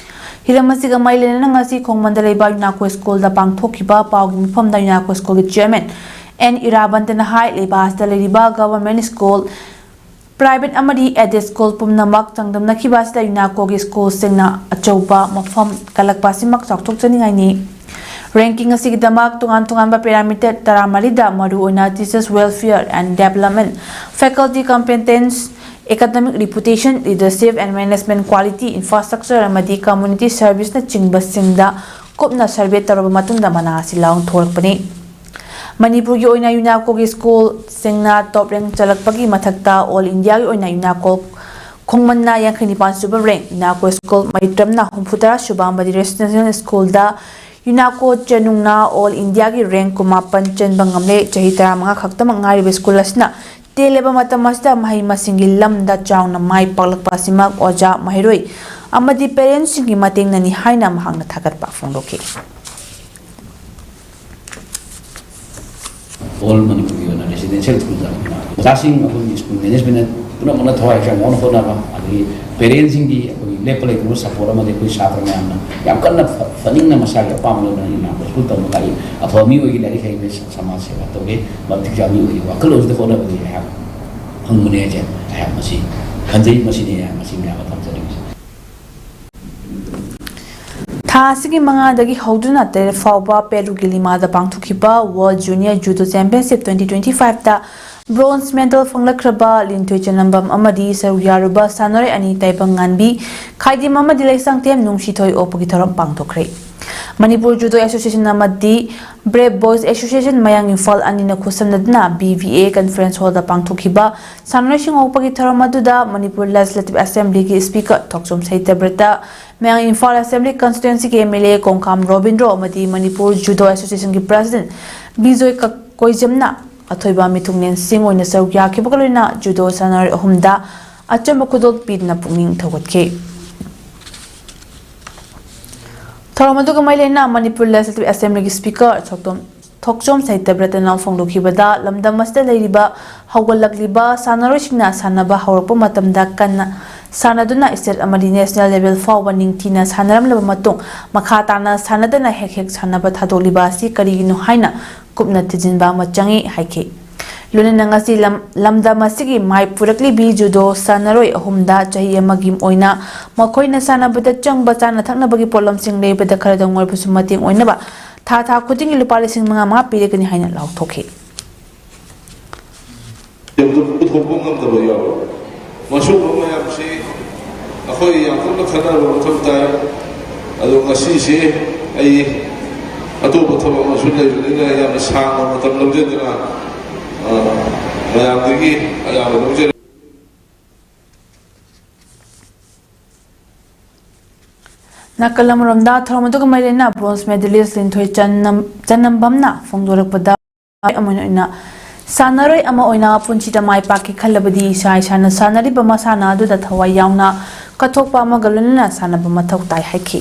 ꯍꯤꯔꯝ ꯑꯁꯤꯒ ꯃꯔꯤ ꯂꯩꯅꯅ ꯉꯁꯤ ꯈꯣꯡꯃꯟꯗ ꯂꯩꯕ ꯌꯨꯅꯥꯀꯣ ꯁ꯭ꯀꯨꯜꯗ ꯄꯥꯡꯊꯣꯛꯈꯤꯕ ꯄꯥꯎꯒꯤ ꯃꯤꯐꯝꯗ ꯌꯨꯅꯥꯀꯣ ꯁ꯭ꯀꯨꯜꯒꯤ ꯆꯤꯌꯔꯃꯦꯟ ꯑꯦꯟ ꯏꯔꯥꯕꯟꯇꯅ ꯍꯥꯏ, ꯂꯩꯕꯥꯛ ꯑꯁꯤꯗ ꯂꯩꯔꯤꯕ ꯒꯚꯔꯟꯃꯦꯟꯠ ꯁ꯭ꯀꯨꯜ, ꯄ꯭ꯔꯥꯏꯚꯦꯠ ꯑꯃꯗꯤ ꯑꯦꯗꯦꯗ ꯁ꯭ꯀꯨꯜ ꯄꯨꯝꯅꯃꯛ ꯆꯥꯡꯗꯝꯅꯈꯤꯕ ꯑꯁꯤꯗ ꯌꯨꯅꯥꯀꯣꯒꯤ ꯁ꯭ꯀꯨꯜꯁꯤꯡꯅ ꯑꯆꯧꯕ ꯃꯐꯝ ꯀꯜꯂꯛꯄ ꯑꯁꯤꯃꯛ ꯆꯥꯎꯊꯣꯛꯆꯅꯤꯡꯉꯥꯏꯅꯤ꯫ ꯔꯦꯡꯀꯤꯡ ꯑꯁꯤꯒꯤꯗꯃꯛ ꯇꯣꯉꯥꯟ ꯇꯣꯉꯥꯟꯕ ꯄꯦꯔꯥꯃꯤꯇꯔ ꯇꯔꯥꯃꯔꯤꯗ, ꯃꯔꯨꯑꯣꯏꯅ teachers welfare and development, faculty competence, academic reputation, leadership and management quality, infrastructure ꯑꯃꯗꯤ community serviceꯅꯆꯤꯡꯕꯁꯤꯡꯗ ꯀꯨꯞꯅ ꯁꯔꯚꯦ ꯇꯧꯔꯕ ꯃꯇꯨꯡꯗ ꯃꯅꯥ ꯑꯁꯤ ꯂꯥꯎꯊꯣꯔꯛꯄꯅꯤ꯫ ꯃꯅꯤꯄꯨꯔꯒꯤ ꯑꯣꯏꯅ ꯌꯨꯅꯥꯀꯣꯒꯤ ꯁ꯭ꯀꯨꯜꯁꯤꯡꯅ ꯇꯣꯞ ꯔꯦꯡꯛ ꯆꯜꯂꯛꯄꯒꯤ ꯃꯊꯛꯇ ꯑꯣꯜ ꯏꯟꯗꯤꯌꯥꯒꯤ ꯑꯣꯏꯅ ꯌꯨꯅꯥꯀꯣ ꯈꯣꯡꯃꯟꯅ ꯌꯥꯡꯈꯩ ꯅꯤꯄꯥꯟ ꯁꯨꯕ ꯔꯦꯡꯛ, ꯌꯨꯅꯥꯀꯣ ꯁ꯭ꯀꯨꯜ ꯃꯩꯇ꯭ꯔꯝꯅ ꯍꯨꯝꯐꯨ ꯇꯔꯥ ꯁꯨꯕ ꯑꯃꯗꯤ ꯔꯦꯁꯤꯗꯦꯟꯁꯤꯌꯦꯜ ꯁ꯭ꯀꯨꯜꯗ ꯌꯨꯅꯥꯀꯣ ꯆꯦꯅꯨꯡꯅ ꯑꯣꯜ ꯏꯟꯗꯤꯌꯥꯒꯤ ꯔꯦꯡꯛ ꯀꯨꯟꯃꯥꯄꯟ ꯆꯟꯕ ꯉꯝꯂꯦ꯫ ꯆꯍꯤ ꯇꯔꯥꯃꯉꯥ ꯈꯛꯇꯃꯛ ꯉꯥꯏꯔꯤꯕ ꯁ꯭ꯀꯨꯜ ꯑꯁꯤꯅ ꯇꯦꯜꯂꯕ ꯃꯇꯝ ꯑꯁꯤꯗ ꯃꯍꯩ ꯃꯁꯤꯡꯒꯤ ꯂꯝꯗ ꯆꯥꯎꯅ ꯃꯥꯏ ꯄꯥꯛꯂꯛꯄ ꯑꯁꯤꯃꯛ ꯑꯣꯖꯥ, ꯃꯍꯩꯔꯣꯏ ꯑꯃꯗꯤ ꯄꯦꯔꯦꯟꯠꯁꯤꯡꯒꯤ ꯃꯇꯦꯡꯅꯅꯤ ꯍꯥꯏꯅ ꯃꯍꯥꯛꯅ ꯊꯥꯒꯠꯄ ꯐꯣꯡꯗꯣꯛꯈꯤ꯫ ꯑꯣꯜ ꯃꯅꯤꯄꯨꯔꯒꯤ ꯑꯣꯏꯅ ꯔꯦꯁꯤꯗꯦꯟꯁꯤꯌꯦꯜ ꯁ꯭ꯀꯨꯜꯗ ꯑꯣꯖꯥꯁꯤꯡ, ꯑꯩꯈꯣꯏꯒꯤ ꯁ꯭ꯀꯨꯜ ꯃꯦꯅꯦꯖꯃꯦꯟꯅ ꯄꯨꯝꯅꯃꯛꯅ ꯊꯋꯥꯏ ꯍꯛꯆꯥꯡ ꯌꯥꯎꯅ ꯍꯣꯠꯅꯕ, ꯑꯗꯒꯤ ꯄꯦꯔꯦꯟꯁꯤꯡꯒꯤ ꯑꯩꯈꯣꯏꯒꯤ ꯂꯦꯞꯄ ꯂꯩꯇꯕ ꯁꯄꯣꯔꯠ ꯑꯃꯗꯤ ꯑꯩꯈꯣꯏ ꯁꯥꯇ꯭ꯔ ꯃꯌꯥꯝꯅ ꯌꯥꯝ ꯀꯟꯅ ꯐ-, ꯐꯅꯤꯡꯅ ꯃꯁꯥꯒꯤ ꯑꯄꯥꯝꯕ ꯂꯣꯏꯅꯅ ꯌꯨꯅꯥꯀꯣ ꯁ꯭ꯀꯨꯜ ꯇꯝꯕ ꯂꯥꯛꯏ꯫ ꯑꯐꯕ ꯃꯤ ꯑꯣꯏꯒꯦ, ꯂꯥꯏꯔꯤꯛ ꯍꯩꯕ, ꯁ-, ꯁꯃꯥꯖ ꯁꯦꯕꯥ ꯇꯧꯒꯦ, ꯃꯇꯤꯛ ꯆꯥꯕ ꯃꯤ ꯑꯣꯏꯒꯦ ꯋꯥꯈꯜꯂꯣꯟꯁꯤꯗ ꯍꯣꯠꯅꯕꯗꯤ ꯑꯩꯍꯥꯛ ꯐꯪꯕꯅꯦ ꯍꯥꯏꯁꯦ ꯑꯩꯍꯥꯛ ꯃꯁꯤ ꯈꯟꯖꯩ꯫ ꯃꯁꯤꯅꯤ ꯑꯩꯍꯥꯛ ꯃꯁꯤ ꯃꯌꯥꯝꯗ ꯊꯝꯖꯅꯤꯡꯉꯤꯁꯦ꯫ ꯊꯥ ꯑꯁꯤꯒꯤ ꯃꯉꯥꯗꯒꯤ ꯍꯧꯗꯨꯅ ꯇꯔꯦꯠ ꯐꯥꯎꯕ ꯄꯦꯔꯨꯒꯤ ꯂꯤꯃꯥꯗ ꯄꯥꯡꯊꯣꯛꯈꯤꯕ World Junior Judo Championship twenty twenty fiveꯇ Bronze medal ꯐꯪꯂꯛꯈ꯭ꯔꯕ ꯂꯤꯟꯊꯣꯏ ꯆꯅꯝꯕꯝ ꯑꯃꯗꯤ ꯁꯔꯨꯛ ꯌꯥꯔꯨꯕ ꯁꯥꯟꯅꯔꯣꯏ ꯑꯅꯤ ꯇꯥꯏꯕꯪ ꯉꯥꯟꯕꯤ, ꯈꯥꯏꯗꯤꯝ ꯑꯃꯗꯤ ꯂꯩꯁꯥꯡꯊꯦꯝ ꯅꯨꯡꯁꯤꯊꯣꯏ ꯑꯣꯛꯄꯒꯤ ꯊꯧꯔꯝ ꯄꯥꯡꯊꯣꯛꯈ꯭ꯔꯦ꯫ ꯃꯅꯤꯄꯨꯔ ꯖꯨꯗꯣ ꯑꯦꯁꯣꯁꯤꯌꯦꯁꯟ ꯑꯃꯗꯤ ꯕ꯭ꯔꯦꯞ ꯕꯣꯏꯁ ꯑꯦꯁꯣꯁꯤꯌꯦꯁꯟ ꯃꯌꯥꯡ ꯏꯝꯐꯥꯜ ꯑꯅꯤꯅ ꯈꯨꯠꯁꯝꯅꯗꯨꯅ ꯕꯤ ꯚꯤ ꯑꯦ ꯀꯟꯐꯔꯦꯟꯁ ꯍꯣꯜꯗ ꯄꯥꯡꯊꯣꯛꯈꯤꯕ ꯁꯥꯟꯅꯔꯣꯏꯁꯤꯡ ꯑꯣꯛꯄꯒꯤ ꯊꯧꯔꯝ ꯑꯗꯨꯗ ꯃꯅꯤꯄꯨꯔ ꯂꯦꯖꯤꯁꯂꯦꯇꯤꯚ ꯑꯦꯁꯦꯝꯕ꯭ꯂꯤꯒꯤ ꯁ꯭ꯄꯤꯀꯔ ꯊꯣꯛꯆꯣꯝ ꯁꯍꯤꯇ꯭ꯌꯕ꯭ꯔꯇ, ꯃꯌꯥꯡ ꯏꯝꯐꯥꯜ ꯑꯦꯁꯦꯝꯕ꯭ꯂꯤ ꯀꯟꯁꯇꯤꯇ꯭ꯋꯦꯟꯁꯤꯒꯤ M L A Kongkham Robindro ꯑꯃꯗꯤ ꯃꯅꯤꯄꯨꯔ ꯖꯨꯗꯣ ꯑꯦꯁꯣꯁꯤꯌꯦꯁꯟꯒꯤ ꯄ꯭ꯔꯦꯁꯤꯗꯦꯟꯠ ꯕꯤꯖꯣꯏ ꯀ-, ꯀꯣꯏꯖꯝꯅ ꯑꯊꯣꯏꯕ ꯃꯤꯊꯨꯡꯂꯦꯟꯁꯤꯡ ꯑꯣꯏꯅ ꯁꯔꯨꯛ ꯌꯥꯈꯤꯕꯒ ꯂꯣꯏꯅꯅ ꯖꯨꯗꯣ ꯁꯥꯟꯅꯔꯣꯏ ꯑꯍꯨꯝꯗ ꯑꯆꯝꯕ ꯈꯨꯗꯣꯜ ꯄꯤꯗꯨꯅ ꯄꯨꯛꯅꯤꯡ ꯊꯧꯒꯠꯈꯤ꯫ ꯊꯧꯔꯝ ꯑꯗꯨꯒ ꯃꯔꯤ ꯂꯩꯅꯅ ꯃꯅꯤꯄꯨꯔ ꯂꯦꯖꯤꯁꯂꯦꯇꯤꯚ ꯑꯦꯁꯦꯝꯕ꯭ꯂꯤꯒꯤ ꯁ꯭ꯄꯤꯀꯔ ꯊꯣꯛꯆꯣꯝ, ꯊꯣꯛꯆꯣꯝ ꯁꯍꯤꯇ꯭ꯌꯕ꯭ꯔꯇꯅ ꯐꯣꯡꯗꯣꯛꯈꯤꯕꯗ, ꯂꯝꯗꯝ ꯑꯁꯤꯗ ꯂꯩꯔꯤꯕ ꯍꯧꯒꯠꯂꯛꯂꯤꯕ ꯁꯥꯟꯅꯔꯣꯏꯁꯤꯡꯅ ꯁꯥꯟꯅꯕ ꯍꯧꯔꯛꯄ ꯃꯇꯝꯗ ꯀꯟꯅ ꯁꯥꯟꯅꯗꯨꯅ ꯁ꯭ꯇꯦꯠ ꯑꯃꯗꯤ ꯅꯦꯁꯅꯦꯜ ꯂꯦꯚꯦꯜ ꯐꯥꯎꯕ ꯅꯤꯡꯊꯤꯅ ꯁꯥꯟꯅꯔꯝꯂꯕ ꯃꯇꯨꯡ, ꯃꯈꯥ ꯇꯥꯅ ꯁꯥꯟꯅꯗꯅ ꯍꯦꯛ ꯍꯦꯛ ꯁꯥꯟꯅꯕ ꯊꯥꯗꯣꯛꯂꯤꯕ ꯑꯁꯤ ꯀꯔꯤꯒꯤꯅꯣ ꯍꯥꯏꯅ ꯀꯨꯞꯅ ꯊꯤꯖꯤꯟꯕ ꯑꯃ ꯆꯪꯏ ꯍꯥꯏꯈꯤ꯫ ꯂꯣꯏꯅꯅ ꯉꯁꯤ ꯂꯝ-, ꯂꯝꯗꯝ ꯑꯁꯤꯒꯤ ꯃꯥꯏ ꯄꯨꯔꯛꯂꯤꯕꯤ ꯖꯨꯗꯣ ꯁꯥꯟꯅꯔꯣꯏ ꯑꯍꯨꯝꯗ ꯆꯍꯤ ꯑꯃꯒꯤ ꯑꯣꯏꯅ ꯃꯈꯣꯏꯅ ꯁꯥꯟꯅꯕꯗ ꯆꯪꯕ ꯆꯥꯅ ꯊꯛꯅꯕꯒꯤ ꯄꯣꯠꯂꯝꯁꯤꯡ ꯂꯩꯕꯗ ꯈꯔꯗꯪ ꯑꯣꯏꯔꯕꯁꯨ ꯃꯇꯦꯡ ꯑꯣꯏꯅꯕ ꯊꯥ ꯊꯥ ꯈꯨꯗꯤꯡꯒꯤ ꯂꯨꯄꯥ ꯂꯤꯁꯤꯡ ꯃꯉꯥ ꯃꯉꯥ ꯄꯤꯔꯒꯅꯤ ꯍꯥꯏꯅ ꯂꯥꯎꯊꯣꯛꯈꯤ꯫ ꯄꯨꯊꯣꯛꯄ ꯉꯝꯗꯕ ꯌꯥꯎꯋꯦ꯫ ꯃꯁꯤꯒꯨꯝꯕ ꯃꯌꯥꯝꯁꯤ ꯑꯩꯈꯣꯏ ꯌꯥꯝ ꯀꯟꯅ ꯈꯟꯅꯕ ꯃꯊꯧ ꯇꯥꯏ꯫ ꯑꯗꯣ ꯉꯁꯤꯁꯦ ꯑꯩ ꯑꯇꯣꯞꯄ ꯊꯕꯛ ꯑꯃꯁꯨ ꯂꯩꯕꯅꯤꯅ ꯌꯥꯝꯅ ꯁꯥꯡꯅ ꯃꯇꯝ ꯂꯧꯖꯗꯅ, ꯑ, ꯃꯌꯥꯝꯗꯒꯤ ꯑꯌꯥꯕ ꯂꯧꯖꯔꯦ꯫ ꯅꯥꯀꯜ ꯑꯃꯔꯣꯝꯗ ꯊꯧꯔꯝ ꯑꯗꯨꯒ ꯃꯔꯤ ꯂꯩꯅꯅ ꯕ꯭ꯔꯣꯟꯖ ꯃꯦꯗꯂꯤꯁ ꯂꯤꯟꯊꯣꯏ ꯆꯟꯅꯝ-, ꯆꯟꯅꯝꯕꯝꯅ ꯐꯣꯡꯗꯣꯔꯛꯄꯗ, ꯑꯃ ꯑꯣꯏꯅ, ꯁꯥꯟꯅꯔꯣꯏ ꯑꯃ ꯑꯣꯏꯅ ꯄꯨꯟꯁꯤꯗ ꯃꯥꯏ ꯄꯥꯛꯀꯦ ꯈꯜꯂꯕꯗꯤ ꯏꯁꯥ ꯏꯁꯥꯅ ꯁꯥꯟꯅꯔꯤꯕ ꯃꯁꯥꯟꯅ ꯑꯗꯨꯗ ꯊꯋꯥꯏ ꯌꯥꯎꯅ ꯀꯠꯊꯣꯛꯄ ꯑꯃꯒ ꯂꯣꯏꯅꯅ ꯁꯥꯟꯅꯕ ꯃꯊꯧ ꯇꯥꯏ ꯍꯥꯏꯈꯤ꯫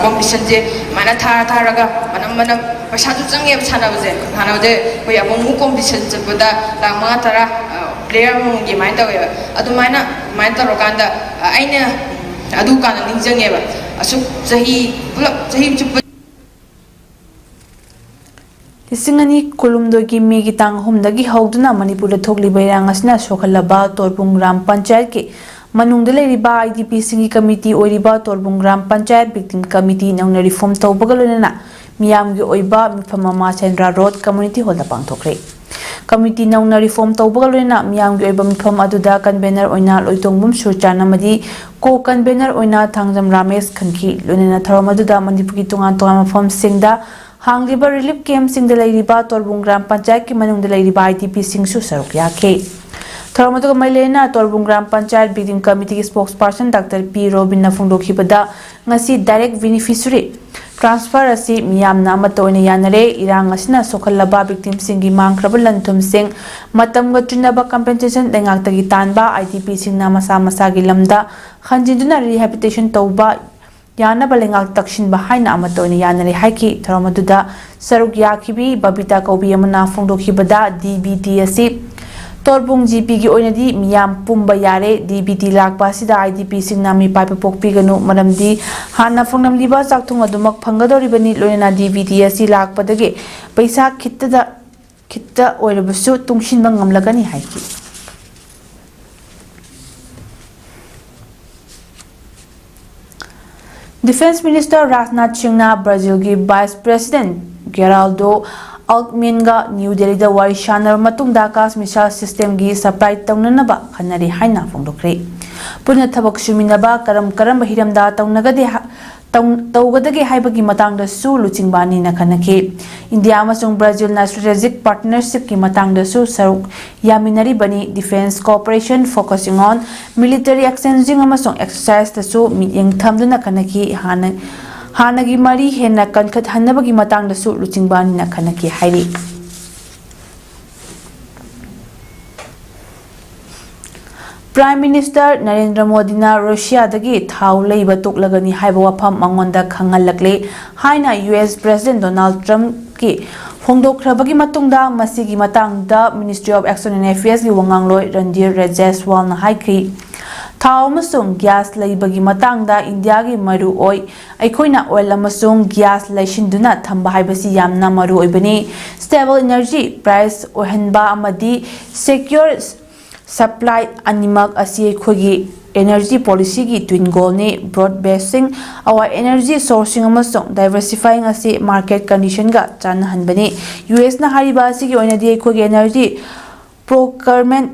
ꯀꯣꯝꯄꯤꯇꯤꯁꯟꯁꯦ ꯑꯗꯨꯃꯥꯏꯅ ꯊꯥꯔ ꯊꯥꯔꯒ ꯃꯅꯝ ꯃꯅꯝ ꯄꯩꯁꯥꯁꯨ ꯆꯪꯉꯦꯕ ꯁꯥꯟꯅꯕꯁꯦ꯫ ꯁꯥꯟꯅꯕꯁꯦ ꯑꯩꯈꯣꯏ ꯑꯃꯨꯛ ꯑꯃꯨꯛ ꯀꯣꯝꯄꯤꯇꯤꯁꯟ ꯆꯠꯄꯗ ꯂꯥꯛ ꯃꯉꯥ ꯇꯔꯥ, ꯑ, ꯄ꯭ꯂꯦꯌꯔ ꯑꯃꯃꯝꯒꯤ ꯑꯗꯨꯃꯥꯏꯅ ꯇꯧꯋꯦꯕ꯫ ꯑꯗꯨꯃꯥꯏꯅ, ꯑꯗꯨꯃꯥꯏꯅ ꯇꯧꯔꯀꯥꯟꯗ, ꯑ, ꯑꯩꯅ ꯑꯗꯨ ꯀꯥꯟꯗ ꯅꯤꯡꯁꯤꯡꯉꯦꯕ꯫ ꯑꯁꯨꯛ ꯆꯍꯤ ꯄꯨꯂꯞ ꯆꯍꯤ ꯆꯨꯞꯄ ꯂꯤꯁꯤꯡ ꯑꯅꯤ ꯀꯨꯟꯍꯨꯝꯗꯣꯏꯒꯤ ꯃꯦꯒꯤ ꯇꯥꯡ ꯑꯍꯨꯝꯗꯒꯤ ꯍꯧꯗꯨꯅ ꯃꯅꯤꯄꯨꯔꯗ ꯊꯣꯛꯂꯤꯕ ꯏꯔꯥꯡ ꯑꯁꯤꯅ ꯁꯣꯛꯍꯜꯂꯕ ꯇꯣꯔꯕꯨꯡ ꯒ꯭ꯔꯥꯝ ꯄꯟꯆꯥꯌꯠꯀꯤ ꯃꯅꯨꯡꯗ ꯂꯩꯔꯤꯕ IDPꯁꯤꯡꯒꯤ committee ꯑꯣꯏꯔꯤꯕ ꯇꯣꯔꯕꯨꯡ ꯒ꯭ꯔꯥꯝ ꯄꯟꯆꯥꯌꯠ victim committee ꯅꯧꯅ reform ꯇꯧꯕꯒ ꯂꯣꯏꯅꯅ ꯃꯤꯌꯥꯝꯒꯤ ꯑꯣꯏꯕ ꯃꯤꯐꯝ ꯑꯃ ꯁꯦꯟꯗ꯭ꯔꯥ ꯔꯣꯗ community hallꯗ ꯄꯥꯡꯊꯣꯛꯈ꯭ꯔꯦ꯫ Committee ꯅꯧꯅ reform ꯇꯧꯕꯒ ꯂꯣꯏꯅꯅ ꯃꯤꯌꯥꯝꯒꯤ ꯑꯣꯏꯕ ꯃꯤꯐꯝ ꯑꯗꯨꯗ convener ꯑꯣꯏꯅ ꯂꯣꯏꯇꯣꯡꯕꯝ ꯁꯨꯔꯆꯥꯟ ꯑꯃꯗꯤ co-convener ꯑꯣꯏꯅ ꯊꯥꯡꯖꯝ ꯔꯥꯃꯦꯁ ꯈꯟꯈꯤ꯫ ꯂꯣꯏꯅꯅ ꯊꯧꯔꯝ ꯑꯗꯨꯗ ꯃꯅꯤꯄꯨꯔꯒꯤ ꯇꯣꯉꯥꯟ ꯇꯣꯉꯥꯟꯕ ꯃꯐꯝꯁꯤꯡꯗ ꯍꯥꯡꯂꯤꯕ relief campꯁꯤꯡꯗ ꯂꯩꯔꯤꯕ ꯇꯣꯔꯕꯨꯡ ꯒ꯭ꯔꯥꯝ ꯄꯟꯆꯥꯌꯠꯀꯤ ꯃꯅꯨꯡꯗ ꯂꯩꯔꯤꯕ IDPꯁꯤꯡꯁꯨ ꯁꯔꯨꯛ ꯌꯥꯈꯤ꯫ ꯊꯧꯔꯝ ꯑꯗꯨꯒ ꯃꯔꯤ ꯂꯩꯅꯅ ꯇꯣꯔꯕꯨꯡ ꯒ꯭ꯔꯥꯝ ꯄꯟꯆꯥꯌꯠ victim committeeꯒꯤ spokesperson Doctor P ꯔꯣꯕꯤꯟꯅ ꯐꯣꯡꯗꯣꯛꯈꯤꯕꯗ, ꯉꯁꯤ direct beneficiary transfer ꯑꯁꯤ ꯃꯤꯌꯥꯝꯅ ꯑꯃꯠꯇ ꯑꯣꯏꯅ ꯌꯥꯅꯔꯦ꯫ ꯏꯔꯥꯡ ꯑꯁꯤꯅ ꯁꯣꯛꯍꯜꯂꯕ victimꯁꯤꯡꯒꯤ ꯃꯥꯡꯈ꯭ꯔꯕ ꯂꯟ ꯊꯨꯝꯁꯤꯡ ꯃꯇꯝꯒ ꯆꯨꯅꯕ compensation ꯂꯩꯉꯥꯛꯇꯒꯤ ꯇꯥꯟꯕ, IDPꯁꯤꯡꯅ ꯃꯁꯥ ꯃꯁꯥꯒꯤ ꯂꯝꯗ ꯍꯟꯖꯤꯟꯗꯨꯅ rehabilitation ꯇꯧꯕ ꯌꯥꯅꯕ ꯂꯩꯉꯥꯛ ꯇꯛꯁꯤꯟꯕ ꯍꯥꯏꯅ ꯑꯃꯠꯇ ꯑꯣꯏꯅ ꯌꯥꯅꯔꯦ ꯍꯥꯏꯈꯤ꯫ ꯊꯧꯔꯝ ꯑꯗꯨꯗ ꯁꯔꯨꯛ ꯌꯥꯈꯤꯕꯤ ꯕꯕꯤꯇꯥ ꯀꯧꯕꯤ ꯑꯃꯅ ꯐꯣꯡꯗꯣꯛꯈꯤꯕꯗ, DBT ꯑꯁꯤ ꯇꯣꯔꯕꯨꯡ GPꯒꯤ ꯑꯣꯏꯅꯗꯤ ꯃꯤꯌꯥꯝ ꯄꯨꯝꯕ ꯌꯥꯔꯦ꯫ DBT ꯂꯥꯛꯄ ꯑꯁꯤꯗ IDPꯁꯤꯡꯅ ꯃꯤꯄꯥꯏꯕ ꯄꯣꯛꯄꯤꯒꯅꯨ, ꯃꯔꯝꯗꯤ ꯍꯥꯟꯅ ꯐꯪꯂꯝꯂꯤꯕ ꯆꯥꯛꯊꯨꯡ ꯑꯗꯨꯃꯛ ꯐꯪꯒꯗꯧꯔꯤꯕꯅꯤ꯫ ꯂꯣꯏꯅꯅ DBT ꯑꯁꯤ ꯂꯥꯛꯄꯗꯒꯤ ꯄꯩꯁꯥ ꯈꯤꯠꯇꯗ, ꯈꯤꯠꯇ ꯑꯣꯏꯔꯕꯁꯨ ꯇꯨꯡꯁꯤꯟꯕ ꯉꯝꯂꯒꯅꯤ ꯍꯥꯏꯈꯤ꯫ Defence Minister ꯔꯥꯖꯅꯥꯊ ꯁꯤꯡꯅ ꯕ꯭ꯔꯥꯖꯤꯜꯒꯤ Vice President Geraldo Alckminꯒ ꯅ꯭ꯌꯨ ꯗꯦꯜꯂꯤꯗ ꯋꯥꯔꯤ ꯁꯥꯟꯅꯔꯕ ꯃꯇꯨꯡꯗ Akash missile systemꯒꯤ supply ꯇꯧꯅꯅꯕ ꯈꯟꯅꯔꯤ ꯍꯥꯏꯅ ꯐꯣꯡꯗꯣꯛꯈ꯭ꯔꯦ꯫ ꯄꯨꯟꯅ ꯊꯕꯛ ꯁꯨꯃꯤꯟꯅꯕ ꯀꯔꯝ ꯀꯔꯝꯕ ꯍꯤꯔꯝꯗ ꯇꯧꯅꯒꯗꯦ ꯍꯥ-, ꯇꯧ-, ꯇꯧꯒꯗꯒꯦ ꯍꯥꯏꯕꯒꯤ ꯃꯇꯥꯡꯗꯁꯨ ꯂꯨꯆꯤꯡꯕ ꯑꯅꯤꯅ ꯈꯟꯅꯈꯤ꯫ ꯏꯟꯗꯤꯌꯥ ꯑꯃꯁꯨꯡ ꯕ꯭ꯔꯥꯖꯤꯜꯅ strategic partnershipꯀꯤ ꯃꯇꯥꯡꯗꯁꯨ ꯁꯔꯨꯛ ꯌꯥꯃꯤꯟꯅꯔꯤꯕꯅꯤ꯫ Defence cooperation, focusing on military exchanging ꯑꯃꯁꯨꯡ exerciseꯇꯁꯨ ꯃꯤꯠꯌꯦꯡ ꯊꯝꯗꯨꯅ ꯈꯟꯅꯈꯤ꯫ ꯍꯥꯟꯅ, ꯍꯥꯟꯅꯒꯤ ꯃꯔꯤ ꯍꯦꯟꯅ ꯀꯟꯈꯠꯍꯟꯅꯕꯒꯤ ꯃꯇꯥꯡꯗꯁꯨ ꯂꯨꯆꯤꯡꯕ ꯑꯅꯤꯅ ꯈꯟꯅꯈꯤ ꯍꯥꯏꯔꯤ꯫ Prime Minister ꯅꯔꯦꯟꯗ꯭ꯔ ꯃꯣꯗꯤꯅ ꯔꯨꯁꯤꯌꯥꯗꯒꯤ ꯊꯥꯎ ꯂꯩꯕ ꯇꯣꯛꯂꯒꯅꯤ ꯍꯥꯏꯕ ꯋꯥꯐꯝ ꯃꯉꯣꯟꯗ ꯈꯪꯍꯜꯂꯛꯂꯦ ꯍꯥꯏꯅ US President Donald Trumpꯀꯤ ꯐꯣꯡꯗꯣꯛꯈ꯭ꯔꯕꯒꯤ ꯃꯇꯨꯡꯗ, ꯃꯁꯤꯒꯤ ꯃꯇꯥꯡꯗ Ministry of External Affairsꯀꯤ ꯋꯥꯉꯥꯡꯂꯣꯏ ꯔꯟꯙꯤꯔ ꯖꯥꯏꯁꯋꯥꯜꯅ ꯍꯥꯏꯈꯤ, "ꯊꯥꯎ ꯑꯃꯁꯨꯡ gas ꯂꯩꯕꯒꯤ ꯃꯇꯥꯡꯗ ꯏꯟꯗꯤꯌꯥꯒꯤ ꯃꯔꯨ ꯑꯣꯏ, ꯑꯩꯈꯣꯏꯅ oil ꯑꯃꯁꯨꯡ gas ꯂꯩꯁꯤꯟꯗꯨꯅ ꯊꯝꯕ ꯍꯥꯏꯕꯁꯤ ꯌꯥꯝꯅ ꯃꯔꯨ ꯑꯣꯏꯕꯅꯤ꯫ Stable energy price ꯑꯣꯏꯍꯟꯕ ꯑꯃꯗꯤ secure supply ꯑꯅꯤꯃꯛ ꯑꯁꯤ ꯑꯩꯈꯣꯏꯒꯤ, energy policyꯒꯤ twin goalꯅꯤ꯫ Broad basing, our energy sourcing ꯑꯃꯁꯨꯡ diversifying ꯑꯁꯤ market conditionꯒ ꯆꯥꯟꯅꯍꯟꯕꯅꯤ꯫ USꯅ ꯍꯥꯏꯔꯤꯕ ꯑꯁꯤꯒꯤ ꯑꯣꯏꯅꯗꯤ ꯑꯩꯈꯣꯏꯒꯤ energy procurement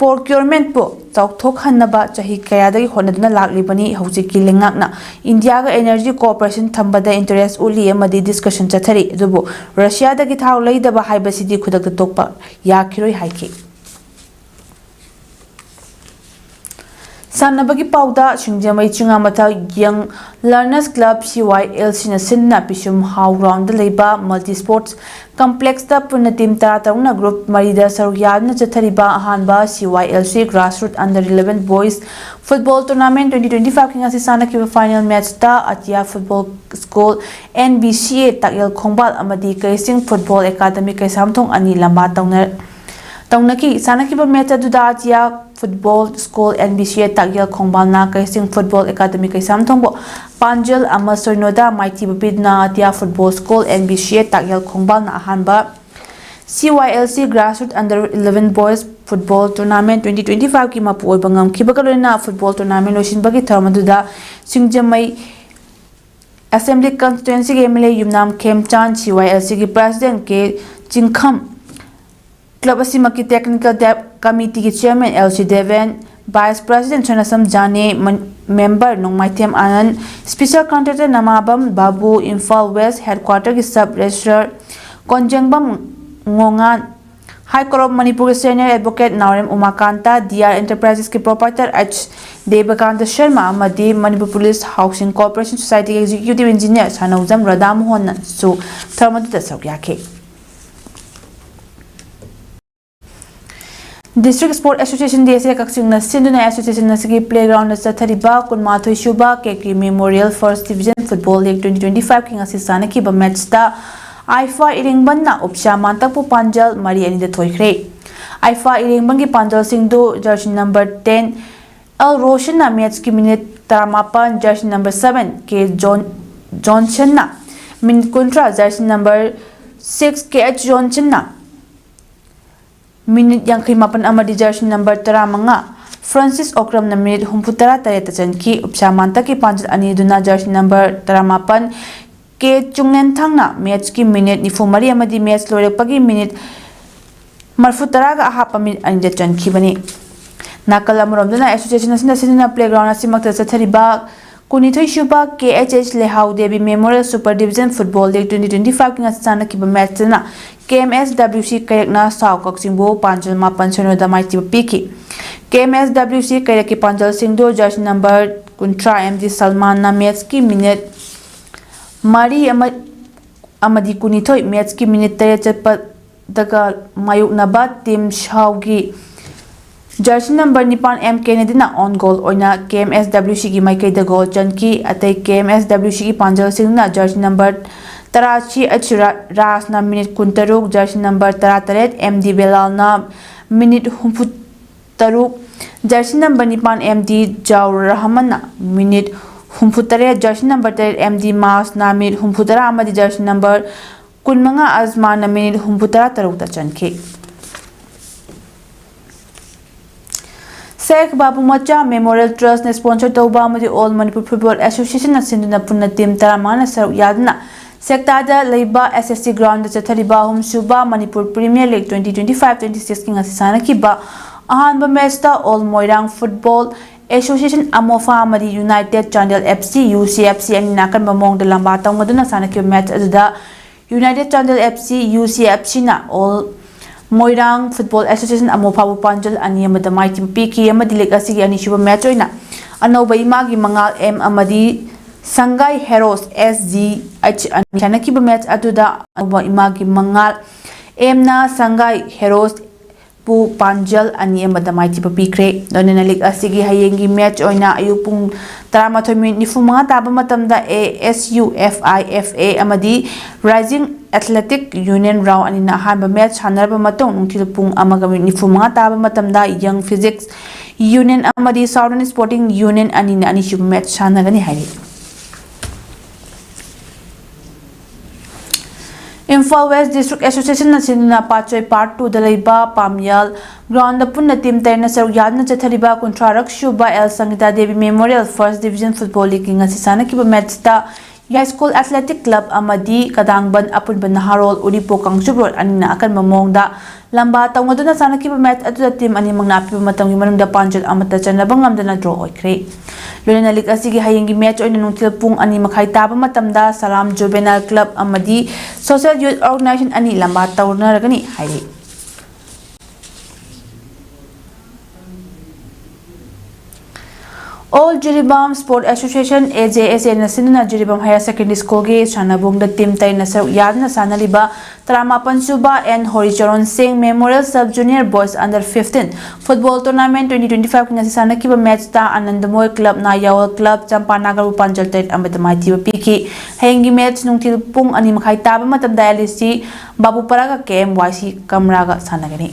procurementꯄꯨ ꯆꯥꯎꯊꯣꯛꯍꯟꯅꯕ ꯆꯍꯤ ꯀꯌꯥꯗꯒꯤ ꯍꯣꯠꯅꯗꯨꯅ ꯂꯥꯛꯂꯤꯕꯅꯤ꯫ ꯍꯧꯖꯤꯛꯀꯤ ꯂꯩꯉꯥꯛꯅ ꯏꯟꯗꯤꯌꯥꯒ energy cooperation ꯊꯝꯕꯗ interest ꯎꯠꯂꯤ ꯑꯃꯗꯤ discussion ꯆꯠꯊꯔꯤ, ꯑꯗꯨꯕꯨ ꯔꯁꯤꯌꯥꯗꯒꯤ ꯊꯥꯎ ꯂꯩꯗꯕ ꯍꯥꯏꯕꯁꯤꯗꯤ ꯈꯨꯗꯛꯇ ꯇꯣꯛꯄ ꯌꯥꯈꯤꯔꯣꯏ ꯍꯥꯏꯈꯤ꯫ ꯁꯥꯟꯅꯕꯒꯤ ꯄꯥꯎꯗ, ꯁꯤꯡꯖꯃꯩ ꯆꯤꯉꯥꯃꯊꯛ Young Learners Club CYLCꯅ ꯁꯤꯟꯗꯨꯅ ꯄꯤꯁꯨꯝ ꯍꯥꯎ groundꯗ ꯂꯩꯕ multi sports complexꯇ ꯄꯨꯟꯅ team ꯇꯔꯥꯇꯔꯨꯛꯅ group ꯃꯔꯤꯗ ꯁꯔꯨꯛ ꯌꯥꯗꯨꯅ ꯆꯠꯊꯔꯤꯕ ꯑꯍꯥꯟꯕ CYLC Grassroots Under eleven Boys Football Tournament twenty twenty fiveꯀꯤ ꯉꯁꯤ ꯁꯥꯟꯅꯈꯤꯕ final matchꯇ ꯑꯇꯤꯌꯥ Football School NBCA ꯇꯥꯛꯌꯦꯜ ꯈꯣꯡꯕꯥꯜ ꯑꯃꯗꯤ ꯀꯩꯁꯤꯡ Football Academy ꯀꯩꯁꯥꯝꯊꯣꯡ ꯑꯅꯤ ꯂꯝꯕꯥ ꯇꯧꯅ ꯇꯧꯅꯈꯤ꯫ ꯁꯥꯟꯅꯈꯤꯕ match ꯑꯗꯨꯗ ꯑꯇꯤꯌꯥ Football School NBCA ꯇꯥꯛꯌꯦꯜ ꯈꯣꯡꯕꯥꯜꯅ ꯀꯩꯁꯤꯡ Football Academy ꯀꯩꯁꯥꯝꯊꯣꯡꯕꯨ ꯄꯥꯟꯖꯜ ꯑꯃ ꯁꯣꯏꯅꯣꯗ ꯃꯥꯏꯊꯤꯕ ꯄꯤꯗꯨꯅ ꯑꯇꯤꯌꯥ Football School NBCA ꯇꯥꯛꯌꯦꯜ ꯈꯣꯡꯕꯥꯜꯅ ꯑꯍꯥꯟꯕ CYLC Grassroots Under eleven Boys Football Tournament twenty twenty fiveꯀꯤ ꯃꯄꯨ ꯑꯣꯏꯕ ꯉꯝꯈꯤꯕꯒ ꯂꯣꯏꯅꯅ football tournament ꯂꯣꯏꯁꯤꯟꯕꯒꯤ ꯊꯧꯔꯝ ꯑꯗꯨꯗ ꯁꯤꯡꯖꯃꯩ Assembly Constituencyꯒꯤ MLA Yumnam ꯈꯦꯝꯆꯥꯟ, CYLCꯒꯤ President K ꯆꯤꯡꯈꯝ, club ꯑꯁꯤꯃꯛꯀꯤ technical committeeꯒꯤ chairman LC Deven, vice president ꯁꯣꯏꯅꯁꯝ ꯖꯥꯅꯦ, member Nongmaithem Anand, special contractor ꯅꯃꯥꯕꯝ Babu, Imphal West headquarterꯒꯤ sub registrar ꯀꯣꯟꯖꯦꯡꯕꯝ ꯉꯣꯉꯥꯟ, High Court of ꯃꯅꯤꯄꯨꯔꯒꯤ senior advocate ꯅꯥꯎꯔꯦꯝ ꯎꯃꯥꯀꯥꯟꯇ, DR Enterprisesꯀꯤ proprietor H ꯗꯦꯕꯀꯥꯟꯇ Sharma ꯑꯃꯗꯤ Manipur Police Housing Corporation Societyꯒꯤ executive engineer ꯁꯥꯅꯧꯖꯝ Radha ꯃꯣꯍꯟꯅꯁꯨ ꯊꯧꯔꯝ ꯑꯗꯨꯗ ꯁꯔꯨꯛ ꯌꯥꯈꯤ꯫ District Sport Association DSA ꯀꯛꯆꯤꯡꯅ ꯁꯤꯟꯗꯨꯅ association ꯑꯁꯤꯒꯤ playgroundꯗ ꯆꯠꯊꯔꯤꯕ ꯀꯨꯟꯃꯥꯊꯣꯏ ꯁꯨꯕ KK Memorial First Division Football League twenty twenty fiveꯀꯤ ꯉꯁꯤ ꯁꯥꯟꯅꯈꯤꯕ matchꯇ ꯏꯐꯥ ꯏꯔꯦꯡꯕꯟꯅ ꯎꯞꯁꯥ ꯃꯥꯟꯇꯛꯄꯨ ꯄꯥꯟꯖꯜ ꯃꯔꯤ ꯑꯅꯤꯗ ꯊꯣꯏꯈ꯭ꯔꯦ꯫ ꯏꯐꯥ ꯏꯔꯦꯡꯕꯟꯒꯤ ꯄꯥꯟꯖꯜꯁꯤꯡꯗꯨ jersey number ten ꯑꯦꯜ ꯔꯣꯁꯟꯅ matchꯀꯤ minute ꯇꯔꯥꯃꯥꯄꯟ, jersey number seven K John ꯖꯣꯟꯁꯟꯅ minute ꯀꯨꯟꯊ꯭ꯔꯥ, jersey number six K H ꯖꯣꯟꯁꯟꯅ minute ꯌꯥꯡꯈꯩ ꯃꯥꯄꯟ ꯑꯃꯗꯤ jersey number ꯇꯔꯥꯃꯉꯥ ꯐ꯭ꯔꯥꯟꯁꯤꯁ ꯑꯣꯀ꯭ꯔꯝꯅ ꯃꯤꯅꯤꯠ ꯍꯨꯝꯐꯨ ꯇꯔꯥ ꯇꯔꯦꯠꯇ ꯆꯟꯈꯤ꯫ ꯎꯞꯁꯥ ꯃꯥꯟꯇꯛꯀꯤ ꯄꯥꯟꯖꯜ ꯑꯅꯤꯗꯨꯅ ꯖꯔꯁꯤ ꯅꯝꯕꯔ ꯇꯔꯥꯃꯥꯄꯟ ꯀꯦ ꯆꯨꯡꯂꯦꯟꯊꯪꯅ ꯃꯦꯠꯁꯀꯤ ꯃꯤꯅꯤꯠ ꯅꯤꯐꯨ ꯃꯔꯤ ꯑꯃꯗꯤ ꯃꯦꯠꯁ ꯂꯣꯏꯔꯛꯄꯒꯤ ꯃꯤꯅꯤꯠ ꯃꯔꯐꯨ ꯇꯔꯥꯒ ꯑꯍꯥꯞꯄ ꯃꯤꯅꯤꯠ ꯑꯅꯤꯗ ꯆꯟꯈꯤꯕꯅꯤ꯫ ꯅꯥꯀꯜ ꯑꯃꯔꯣꯝꯗꯅ ꯑꯦꯁꯣꯁꯤꯌꯦꯁꯟ ꯑꯁꯤꯅ ꯁꯤꯖꯤꯟꯅ ꯄ꯭ꯂꯦꯒ꯭ꯔꯥꯎꯟ ꯑꯁꯤꯃꯛꯇ ꯆꯠꯊꯔꯤꯕ ꯀꯨꯟꯅꯤꯊꯣꯏ ꯁꯨꯕ K H H Lehao Devi memorial super division football league twenty twenty ꯐꯥꯏꯚꯀꯤ ꯉꯁꯤ ꯁꯥꯟꯅꯈꯤꯕ ꯃꯦꯠꯁꯇꯅ ꯀꯦ ꯑꯦꯝ ꯑꯦꯁ ꯗꯕ꯭ꯂꯤꯎ ꯁꯤ ꯀꯩꯔꯛꯅ ꯁꯥꯎ ꯀꯛꯆꯤꯡꯕꯨ ꯄꯥꯟꯖꯜ ꯃꯥꯄꯟ ꯁꯤꯅꯣꯗ ꯃꯥꯏꯊꯤꯕ ꯄꯤꯈꯤ꯫ ꯀꯦ ꯑꯦꯝ ꯑꯦꯁ ꯗꯕ꯭ꯂꯤꯎ ꯁꯤ ꯀꯩꯔꯛꯀꯤ ꯄꯥꯟꯖꯜꯁꯤꯡꯗꯨ ꯖꯔꯁꯤ ꯅꯝꯕꯔ ꯀꯨꯟꯊ꯭ꯔꯥ ꯑꯦꯝ ꯗꯤ ꯁꯜꯃꯥꯟꯅ ꯃꯦꯠꯁꯀꯤ ꯃꯤꯅꯤꯠ ꯃꯔꯤ ꯑꯃ ꯑꯃꯗꯤ ꯀꯨꯟꯅꯤꯊꯣꯏ, ꯃꯦꯠꯁꯀꯤ ꯃꯤꯅꯤꯠ ꯇꯔꯦꯠ ꯆꯠꯄꯗꯒ ꯃꯥꯌꯣꯛꯅꯕ ꯇꯤꯝ ꯁꯥꯎꯒꯤ ꯖꯔꯁꯤ ꯅꯝꯕꯔ ꯅꯤꯄꯥꯟ ꯑꯦꯝ ꯀꯦꯅꯦꯗꯤꯅ ꯑꯣꯟ ꯒꯣꯜ ꯑꯣꯏꯅ ꯀꯦ ꯑꯦꯝ ꯑꯦꯁ ꯗꯕ꯭ꯂꯤꯎ ꯁꯤꯒꯤ ꯃꯥꯏꯀꯩꯗ ꯒꯣꯜ ꯆꯟꯈꯤ꯫ ꯑꯇꯩ ꯀꯦ ꯑꯦꯝ ꯑꯦꯁ ꯗꯕ꯭ꯂꯤꯎ ꯁꯤꯒꯤ ꯄꯥꯟꯖꯜꯁꯤꯡꯅ ꯖꯔꯁꯤ ꯅꯝꯕꯔ ꯇꯔꯥ ꯁꯤ ꯑꯩꯆ ꯔꯥ-, ꯔꯥꯖꯅ ꯃꯤꯅꯤꯠ ꯀꯨꯟꯇꯔꯨꯛ, ꯖꯔꯁꯤ ꯅꯝꯕꯔ ꯇꯔꯥꯇꯔꯦꯠ ꯑꯦꯝ ꯗꯤ ꯕꯦꯂꯥꯜꯅ ꯃꯤꯅꯤꯠ ꯍꯨꯝꯐꯨ ꯇꯔꯨꯛ, ꯖꯔꯁꯤ ꯅꯝꯕꯔ ꯅꯤꯄꯥꯟ ꯑꯦꯝ ꯗꯤ ꯖꯥꯎꯔ ꯔꯍꯃꯟꯅ ꯃꯤꯅꯤꯠ ꯍꯨꯝꯐꯨ ꯇꯔꯦꯠ, ꯖꯔꯁꯤ ꯅꯝꯕꯔ ꯇꯔꯦꯠ ꯑꯦꯝ ꯗꯤ ꯃꯥꯁꯅ ꯃꯤꯅꯤꯠ ꯍꯨꯝꯐꯨ ꯇꯔꯥ ꯑꯃꯗꯤ ꯖꯔꯁꯤ ꯅꯝꯕꯔ ꯀꯨꯟꯃꯉꯥ ꯑꯖꯃꯥꯟꯅ ꯃꯤꯅꯤꯠ ꯍꯨꯝꯐꯨ ꯇꯔꯥ ꯇꯔꯨꯛꯇ ꯆꯟꯈꯤ꯫ ꯁꯦꯈ ꯕꯥꯕꯨ ꯃꯆꯥ ꯃꯦꯃꯣꯔꯤꯌꯦꯜ ꯇ꯭ꯔꯁꯅ ꯁ꯭ꯄꯣꯟꯁꯔ ꯇꯧꯕ ꯑꯃꯗꯤ ꯑꯣꯜ ꯃꯅꯤꯄꯨꯔ ꯐꯨꯠꯕꯣꯜ ꯑꯦꯁꯣꯁꯤꯌꯦꯁꯟꯅ ꯁꯤꯟꯗꯨꯅ ꯄꯨꯟꯅ ꯇꯤꯝ ꯇꯔꯥꯃꯉꯥꯅ ꯁꯔꯨꯛ ꯌꯥꯗꯨꯅ ꯁꯦꯛꯇꯥꯗ ꯂꯩꯕ ꯑꯦꯁ ꯑꯦꯁ ꯁꯤ ꯒ꯭ꯔꯥꯎꯟꯗ ꯆꯠꯊꯔꯤꯕ ꯑꯍꯨꯝꯁꯨꯕ Manipur premier league twenty twenty five twenty ꯁꯤꯛꯁꯀꯤ ꯉꯁꯤ ꯁꯥꯟꯅꯈꯤꯕ ꯑꯍꯥꯟꯕ ꯃꯦꯠꯁꯇ ꯑꯣꯜ ꯃꯣꯏꯔꯥꯡ ꯐꯨꯠꯕꯣꯜ ꯑꯦꯁꯣꯁꯤꯌꯦꯁꯟ ꯑꯃꯣꯐꯥ ꯑꯃꯗꯤ united Chandel F C, U C F C ꯑꯅꯤꯅ ꯑꯀꯟꯕ ꯃꯑꯣꯡꯗ ꯂꯝꯕꯥ ꯇꯧꯅꯗꯨꯅ ꯁꯥꯟꯅꯈꯤꯕ ꯃꯦꯠꯁ ꯑꯗꯨꯗ united Chandel F C, U C F ꯁꯤꯅ ꯑꯣꯜ ꯃꯣꯏꯔꯥꯡ ꯐꯨꯠꯕꯣꯜ ꯑꯦꯁꯣꯁꯤꯌꯦꯁꯟ ꯑꯃꯣꯐꯥꯕꯨ ꯄꯥꯟꯖꯜ ꯑꯅꯤ ꯑꯃꯗ ꯃꯥꯏꯊꯤꯕ ꯄꯤꯈꯤ ꯑꯃꯗꯤ ꯂꯤꯒ ꯑꯁꯤꯒꯤ ꯑꯅꯤꯁꯨꯕ ꯃꯦꯠꯁ ꯑꯣꯏꯅ ꯑꯅꯧꯕ ꯏꯃꯥꯒꯤ ꯃꯉꯥꯜ ꯑꯦꯝ ꯑꯃꯗꯤ ꯁꯪꯒꯥꯏ ꯍꯦꯔꯣꯁ ꯑꯦꯁ ꯖꯤ ꯑꯩꯆ ꯑꯅꯤ ꯁꯥꯟꯅꯈꯤꯕ ꯃꯦꯠꯁ ꯑꯗꯨꯗ ꯑꯅꯧꯕ ꯏꯃꯥꯒꯤ ꯃꯉꯥꯜ ꯑꯦꯝꯅ ꯁꯪꯒꯥꯏ ꯍꯦꯔꯣꯁ ꯄꯨ ꯄꯥꯟꯖꯜ ꯑꯅꯤ ꯑꯃꯗ ꯃꯥꯏꯊꯤꯕ ꯄꯤꯈ꯭ꯔꯦ꯫ ꯂꯣꯏꯅꯅ ꯂꯤꯒ ꯑꯁꯤꯒꯤ ꯍꯌꯦꯡꯒꯤ ꯃꯦꯠꯁ ꯑꯣꯏꯅ ꯑꯌꯨꯛ ꯄꯨꯡ ꯇꯔꯥꯃꯥꯊꯣꯏ ꯃꯤꯅꯤꯠ ꯅꯤꯐꯨ ꯃꯉꯥ ꯇꯥꯕ ꯃꯇꯝꯗ A S U F I F A ꯑꯃꯗꯤ ꯔꯥꯏꯖꯤꯡ ꯑꯦꯊꯂꯦꯇꯤꯛ ꯌꯨꯅꯤꯌꯟ ꯔꯥꯎꯟ ꯑꯅꯤꯅ ꯑꯍꯥꯟꯕ ꯃꯦꯠꯁ ꯁꯥꯟꯅꯔꯕ ꯃꯇꯨꯡ ꯅꯨꯡꯊꯤꯜ ꯄꯨꯡ ꯑꯃꯒ ꯃꯤꯅꯤꯠ ꯅꯤꯐꯨ ꯃꯉꯥ ꯇꯥꯕ ꯃꯇꯝꯗ ꯌꯪ ꯐꯤꯖꯤꯛꯁ ꯌꯨꯅꯤꯌꯟ ꯑꯃꯗꯤ ꯁꯥꯎꯗꯔꯟ ꯁ꯭ꯄꯣꯔꯇꯤꯡ ꯌꯨꯅꯤꯌꯟ ꯑꯅꯤꯅ ꯑꯅꯤꯁꯨꯕ ꯃꯦꯠꯁ ꯁꯥꯟꯅꯒꯅꯤ ꯍꯥꯏꯔꯤ꯫ ꯏꯝꯐꯥꯜ ꯋꯦꯁ ꯗꯤꯁꯇ꯭ꯔꯤꯛ ꯑꯦꯁꯣꯁꯤꯌꯦꯁꯟꯅ ꯁꯤꯟꯗꯨꯅ ꯄꯥꯠꯁꯣꯏ ꯄꯥꯔꯠ ꯇꯨꯗ ꯂꯩꯕ ꯄꯥꯝꯌꯥꯜ ꯒ꯭ꯔꯥꯎꯟꯗ ꯄꯨꯟꯅ ꯇꯤꯝ ꯇꯔꯦꯠꯅ ꯁꯔꯨꯛ ꯌꯥꯗꯨꯅ ꯆꯠꯊꯔꯤꯕ ꯀꯨꯟꯊ꯭ꯔꯥꯔꯛ ꯁꯨꯕ L Sangita Devi memorial first division football ꯂꯤꯒꯀꯤ ꯉꯁꯤ ꯁꯥꯟꯅꯈꯤꯕ ꯃꯦꯠꯁꯇ ꯌꯥꯏꯁ꯭ꯀꯨꯜ ꯑꯦꯊꯂꯦꯇꯤꯛ ꯀ꯭ꯂꯕ ꯑꯃꯗꯤ ꯀꯗꯥꯡꯕꯟ ꯑꯄꯨꯟꯕ ꯅꯍꯥꯔꯣꯜ ꯎꯔꯤꯄꯣꯛ ꯀꯥꯡꯆꯨꯞ ꯔꯣꯗ ꯑꯅꯤꯅ ꯑꯀꯟꯕ ꯃꯑꯣꯡꯗ ꯂꯝꯕꯥ ꯇꯧꯅꯗꯨꯅ ꯁꯥꯟꯅꯈꯤꯕ ꯃꯦꯠꯁ ꯑꯗꯨꯗ ꯇꯤꯝ ꯑꯅꯤꯃꯛꯅ ꯑꯄꯤꯕ ꯃꯇꯝꯒꯤ ꯃꯅꯨꯡꯗ ꯄꯥꯟꯖꯜ ꯑꯃꯠꯇ ꯆꯟꯅꯕ ꯉꯝꯗꯅ ꯗ꯭ꯔꯣ ꯑꯣꯏꯈ꯭ꯔꯦ꯫ ꯂꯣꯏꯅꯅ ꯂꯤꯒ ꯑꯁꯤꯒꯤ ꯍꯌꯦꯡꯒꯤ ꯃꯦꯠꯁ ꯑꯣꯏꯅ ꯅꯨꯡꯊꯤꯜ ꯄꯨꯡ ꯑꯅꯤ ꯃꯈꯥꯏ ꯇꯥꯕ ꯃꯇꯝꯗ ꯁꯂꯥꯝ ꯖꯨꯕꯦꯅꯥꯏꯜ ꯀ꯭ꯂꯕ ꯑꯃꯗꯤ ꯁꯣꯁꯤꯌꯦꯜ ꯌꯨꯠ ꯑꯣꯔꯒꯅꯥꯏꯖꯦꯁꯟ ꯑꯅꯤ ꯂꯝꯕꯥ ꯇꯧꯅꯔꯒꯅꯤ ꯍꯥꯏꯔꯤ꯫ All Jiribam Sport Association, A J S A, ꯅ ꯁꯤꯟꯗꯨꯅ ꯖꯤꯔꯤꯕꯥꯝ ꯍꯥꯌꯔ ꯁꯦꯀꯦꯟꯗꯔꯤ ꯁ꯭ꯀꯨꯜꯒꯤ ꯁꯥꯟꯅꯕꯨꯡꯗ ꯇꯤꯝ ꯇꯔꯦꯠꯅ ꯁꯔꯨꯛ ꯌꯥꯗꯨꯅ ꯁꯥꯟꯅꯔꯤꯕ ꯇꯔꯥꯃꯥꯄꯟ ꯁꯨꯕ N Horicharon Singh memorial sub junior boys under fifteen football tournament twenty twenty ꯐꯥꯏꯚꯀꯤ ꯉꯁꯤ ꯁꯥꯟꯅꯈꯤꯕ ꯃꯦꯠꯁꯇ ꯑꯥꯅꯟꯗꯃꯣꯏ ꯀ꯭ꯂꯕꯅ ꯌꯥꯋꯜ ꯀ꯭ꯂꯕ ꯆꯝꯄꯥꯅꯒꯔꯕꯨ ꯄꯥꯟꯖꯜ ꯇꯔꯦꯠ ꯑꯃꯗ ꯃꯥꯏꯊꯤꯕ ꯄꯤꯈꯤ꯫ ꯍꯌꯦꯡꯒꯤ ꯃꯦꯠꯁ ꯅꯨꯡꯊꯤꯜ ꯄꯨꯡ ꯑꯅꯤ ꯃꯈꯥꯏ ꯇꯥꯕ ꯃꯇꯝꯗ ꯑꯦꯜ ꯏ ꯁꯤ ꯕꯥꯕꯨꯄꯔꯥꯒ ꯀꯦ ꯑꯦꯝ ꯋꯥꯏ ꯁꯤ ꯀꯝꯔꯥꯒ ꯁꯥꯟꯅꯒꯅꯤ꯫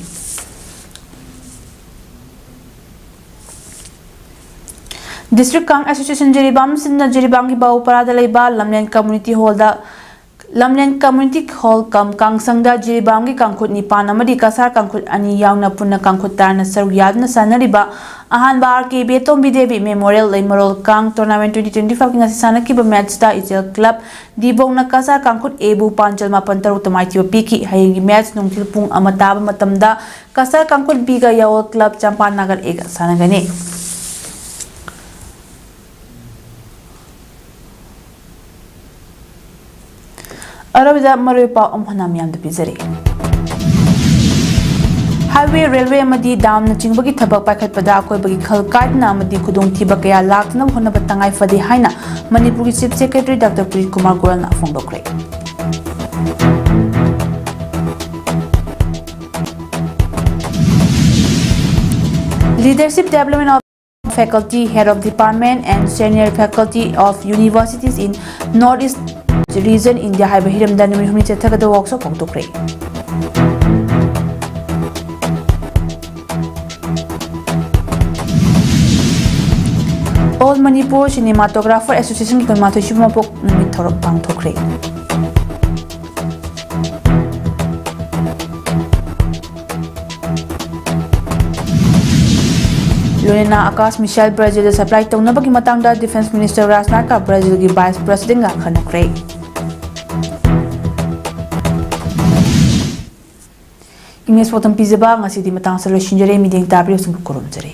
ꯗꯤꯁꯇ꯭ꯔꯤꯛ ꯀꯥꯡ ꯑꯦꯁꯣꯁꯤꯌꯦꯁꯟ ꯖꯤꯔꯤꯕꯥꯝ ꯁꯤꯟꯅ ꯖꯤꯔꯤꯕꯥꯝꯒꯤ ꯕꯥꯎꯄꯔꯥꯗ ꯂꯩꯕ ꯂꯝꯂꯦꯟ ꯀꯝꯃ꯭ꯌꯨꯅꯤꯇꯤ ꯍꯣꯜꯗ, ꯂꯝꯂꯦꯟ ꯀꯝꯃ꯭ꯌꯨꯅꯤꯇꯤ ꯍꯣꯜ ꯀꯝ ꯀꯥꯡꯁꯪꯗ ꯖꯤꯔꯤꯕꯥꯝꯒꯤ ꯀꯥꯡꯈꯨꯠ ꯅꯤꯄꯥꯟ ꯑꯃꯗꯤ ꯀꯁꯥꯔ ꯀꯥꯡꯈꯨꯠ ꯑꯅꯤ ꯌꯥꯎꯅ ꯄꯨꯟꯅ ꯀꯥꯡꯈꯨꯠ ꯇꯥꯔꯅ ꯁꯔꯨꯛ ꯌꯥꯗꯨꯅ ꯁꯥꯟꯅꯔꯤꯕ ꯑꯍꯥꯟꯕ ꯑꯥꯔ ꯀꯦ ꯕꯦꯇꯣꯝꯕꯤ ꯗꯦꯕꯤ ꯃꯦꯃꯣꯔꯤꯌꯦꯜ ꯂꯩꯃꯔꯣꯜ ꯀꯥꯡ ꯇꯣꯔꯅꯥꯃꯦꯟ ꯇ꯭ꯋꯦꯟꯇꯤ ꯇ꯭ꯋꯦꯟꯇꯤ ꯐꯥꯏꯚꯀꯤ ꯉꯁꯤ ꯁꯥꯟꯅꯈꯤꯕ ꯃꯦꯠꯁꯇ ꯏꯆꯦꯜ ꯀ꯭ꯂꯕ ꯗꯤꯕꯣꯡꯅ ꯀꯁꯥꯔ ꯀꯥꯡꯈꯨꯠ ꯑꯦꯕꯨ ꯄꯥꯟꯖꯜ ꯃꯥꯄꯟ ꯇꯔꯨꯛꯇ ꯃꯥꯏꯊꯤꯕ ꯄꯤꯈꯤ꯫ ꯍꯌꯦꯡꯒꯤ ꯃꯦꯠꯁ ꯅꯨꯡꯊꯤꯜ ꯄꯨꯡ ꯑꯃ ꯇꯥꯕ ꯃꯇꯝꯗ ꯀꯁꯥꯔ ꯀꯥꯡꯈꯨꯠ ꯕꯤꯒ ꯌꯥꯋꯜ ꯀ꯭ꯂꯕ ꯆꯝꯄꯥ ꯅꯥꯒꯔ ꯑꯦꯒ ꯁꯥꯟꯅꯒꯅꯤ꯫ ꯑꯔꯣꯏꯕꯗ ꯃꯔꯨꯑꯣꯏꯕ ꯄꯥꯎ ꯑꯃꯨꯛ ꯍꯟꯅ ꯃꯤꯌꯥꯝꯗ ꯄꯤꯖꯔꯤ꯫ ꯍꯥꯏꯋꯦ, ꯔꯦꯜꯋꯦ ꯑꯃꯗꯤ ꯗꯥꯝꯅꯆꯤꯡꯕꯒꯤ ꯊꯕꯛ ꯄꯥꯏꯈꯠꯄꯗ ꯑꯀꯣꯏꯕꯒꯤ ꯈꯜ ꯀꯥꯏꯗꯅ ꯑꯃꯗꯤ ꯈꯨꯗꯣꯡꯊꯤꯕ ꯀꯌꯥ ꯂꯥꯛꯇꯅꯕ ꯍꯣꯠꯅꯕ ꯇꯉꯥꯏ ꯐꯗꯦ ꯍꯥꯏꯅ ꯃꯅꯤꯄꯨꯔꯒꯤ chief secretary doctor Puneet Kumar ꯒꯣꯌꯜꯅ ꯐꯣꯡꯗꯣꯛꯈ꯭ꯔꯦ꯫ Leadership Development of Faculty, Head of Department and Senior Faculty of Universities in North East Region, India ꯍꯥꯏꯕ ꯍꯤꯔꯝꯗ ꯅꯨꯃꯤꯠ ꯍꯨꯝꯅꯤ ꯆꯠꯊꯒꯗꯕ ꯋꯥꯛꯁꯣꯞ ꯍꯧꯗꯣꯛꯈ꯭ꯔꯦ꯫ All Manipur Cinematographer Associationꯒꯤ ꯀꯨꯟꯃꯥꯊꯣꯏ ꯁꯨꯕ ꯃꯄꯣꯛ ꯅꯨꯃꯤꯠ ꯊꯧꯔꯝ ꯄꯥꯡꯊꯣꯛꯈ꯭ꯔꯦ꯫ ꯂꯣꯏꯅꯅ ꯑꯀꯥꯁ ꯃꯤꯁꯥꯏꯜ ꯕ꯭ꯔꯥꯖꯤꯜꯗ ꯁꯄ꯭ꯂꯥꯏ ꯇꯧꯅꯕꯒꯤ ꯃꯇꯥꯡꯗ ꯗꯤꯐꯦꯟꯁ ꯃꯤꯅꯤꯁꯇꯔ ꯔꯥꯖꯅꯥꯊꯀ ꯕ꯭ꯔꯥꯖꯤꯜꯒꯤ ꯚꯥꯏꯁ ꯄ꯭ꯔꯦꯁꯤꯗꯦꯟꯒ ꯈꯟꯅꯈ꯭ꯔꯦ꯫ ꯏꯪꯂꯤꯁ ꯄꯥꯎꯗꯝ ꯄꯤꯖꯕ ꯉꯁꯤꯗꯤ ꯃꯇꯥꯡ ꯑꯁꯤꯗ ꯂꯣꯏꯁꯤꯟꯖꯔꯦ꯫ ꯃꯤꯠꯌꯦꯡ ꯇꯥꯕꯤꯔꯤꯕꯁꯤꯡꯕꯨ ꯈꯨꯔꯨꯝꯖꯔꯤ꯫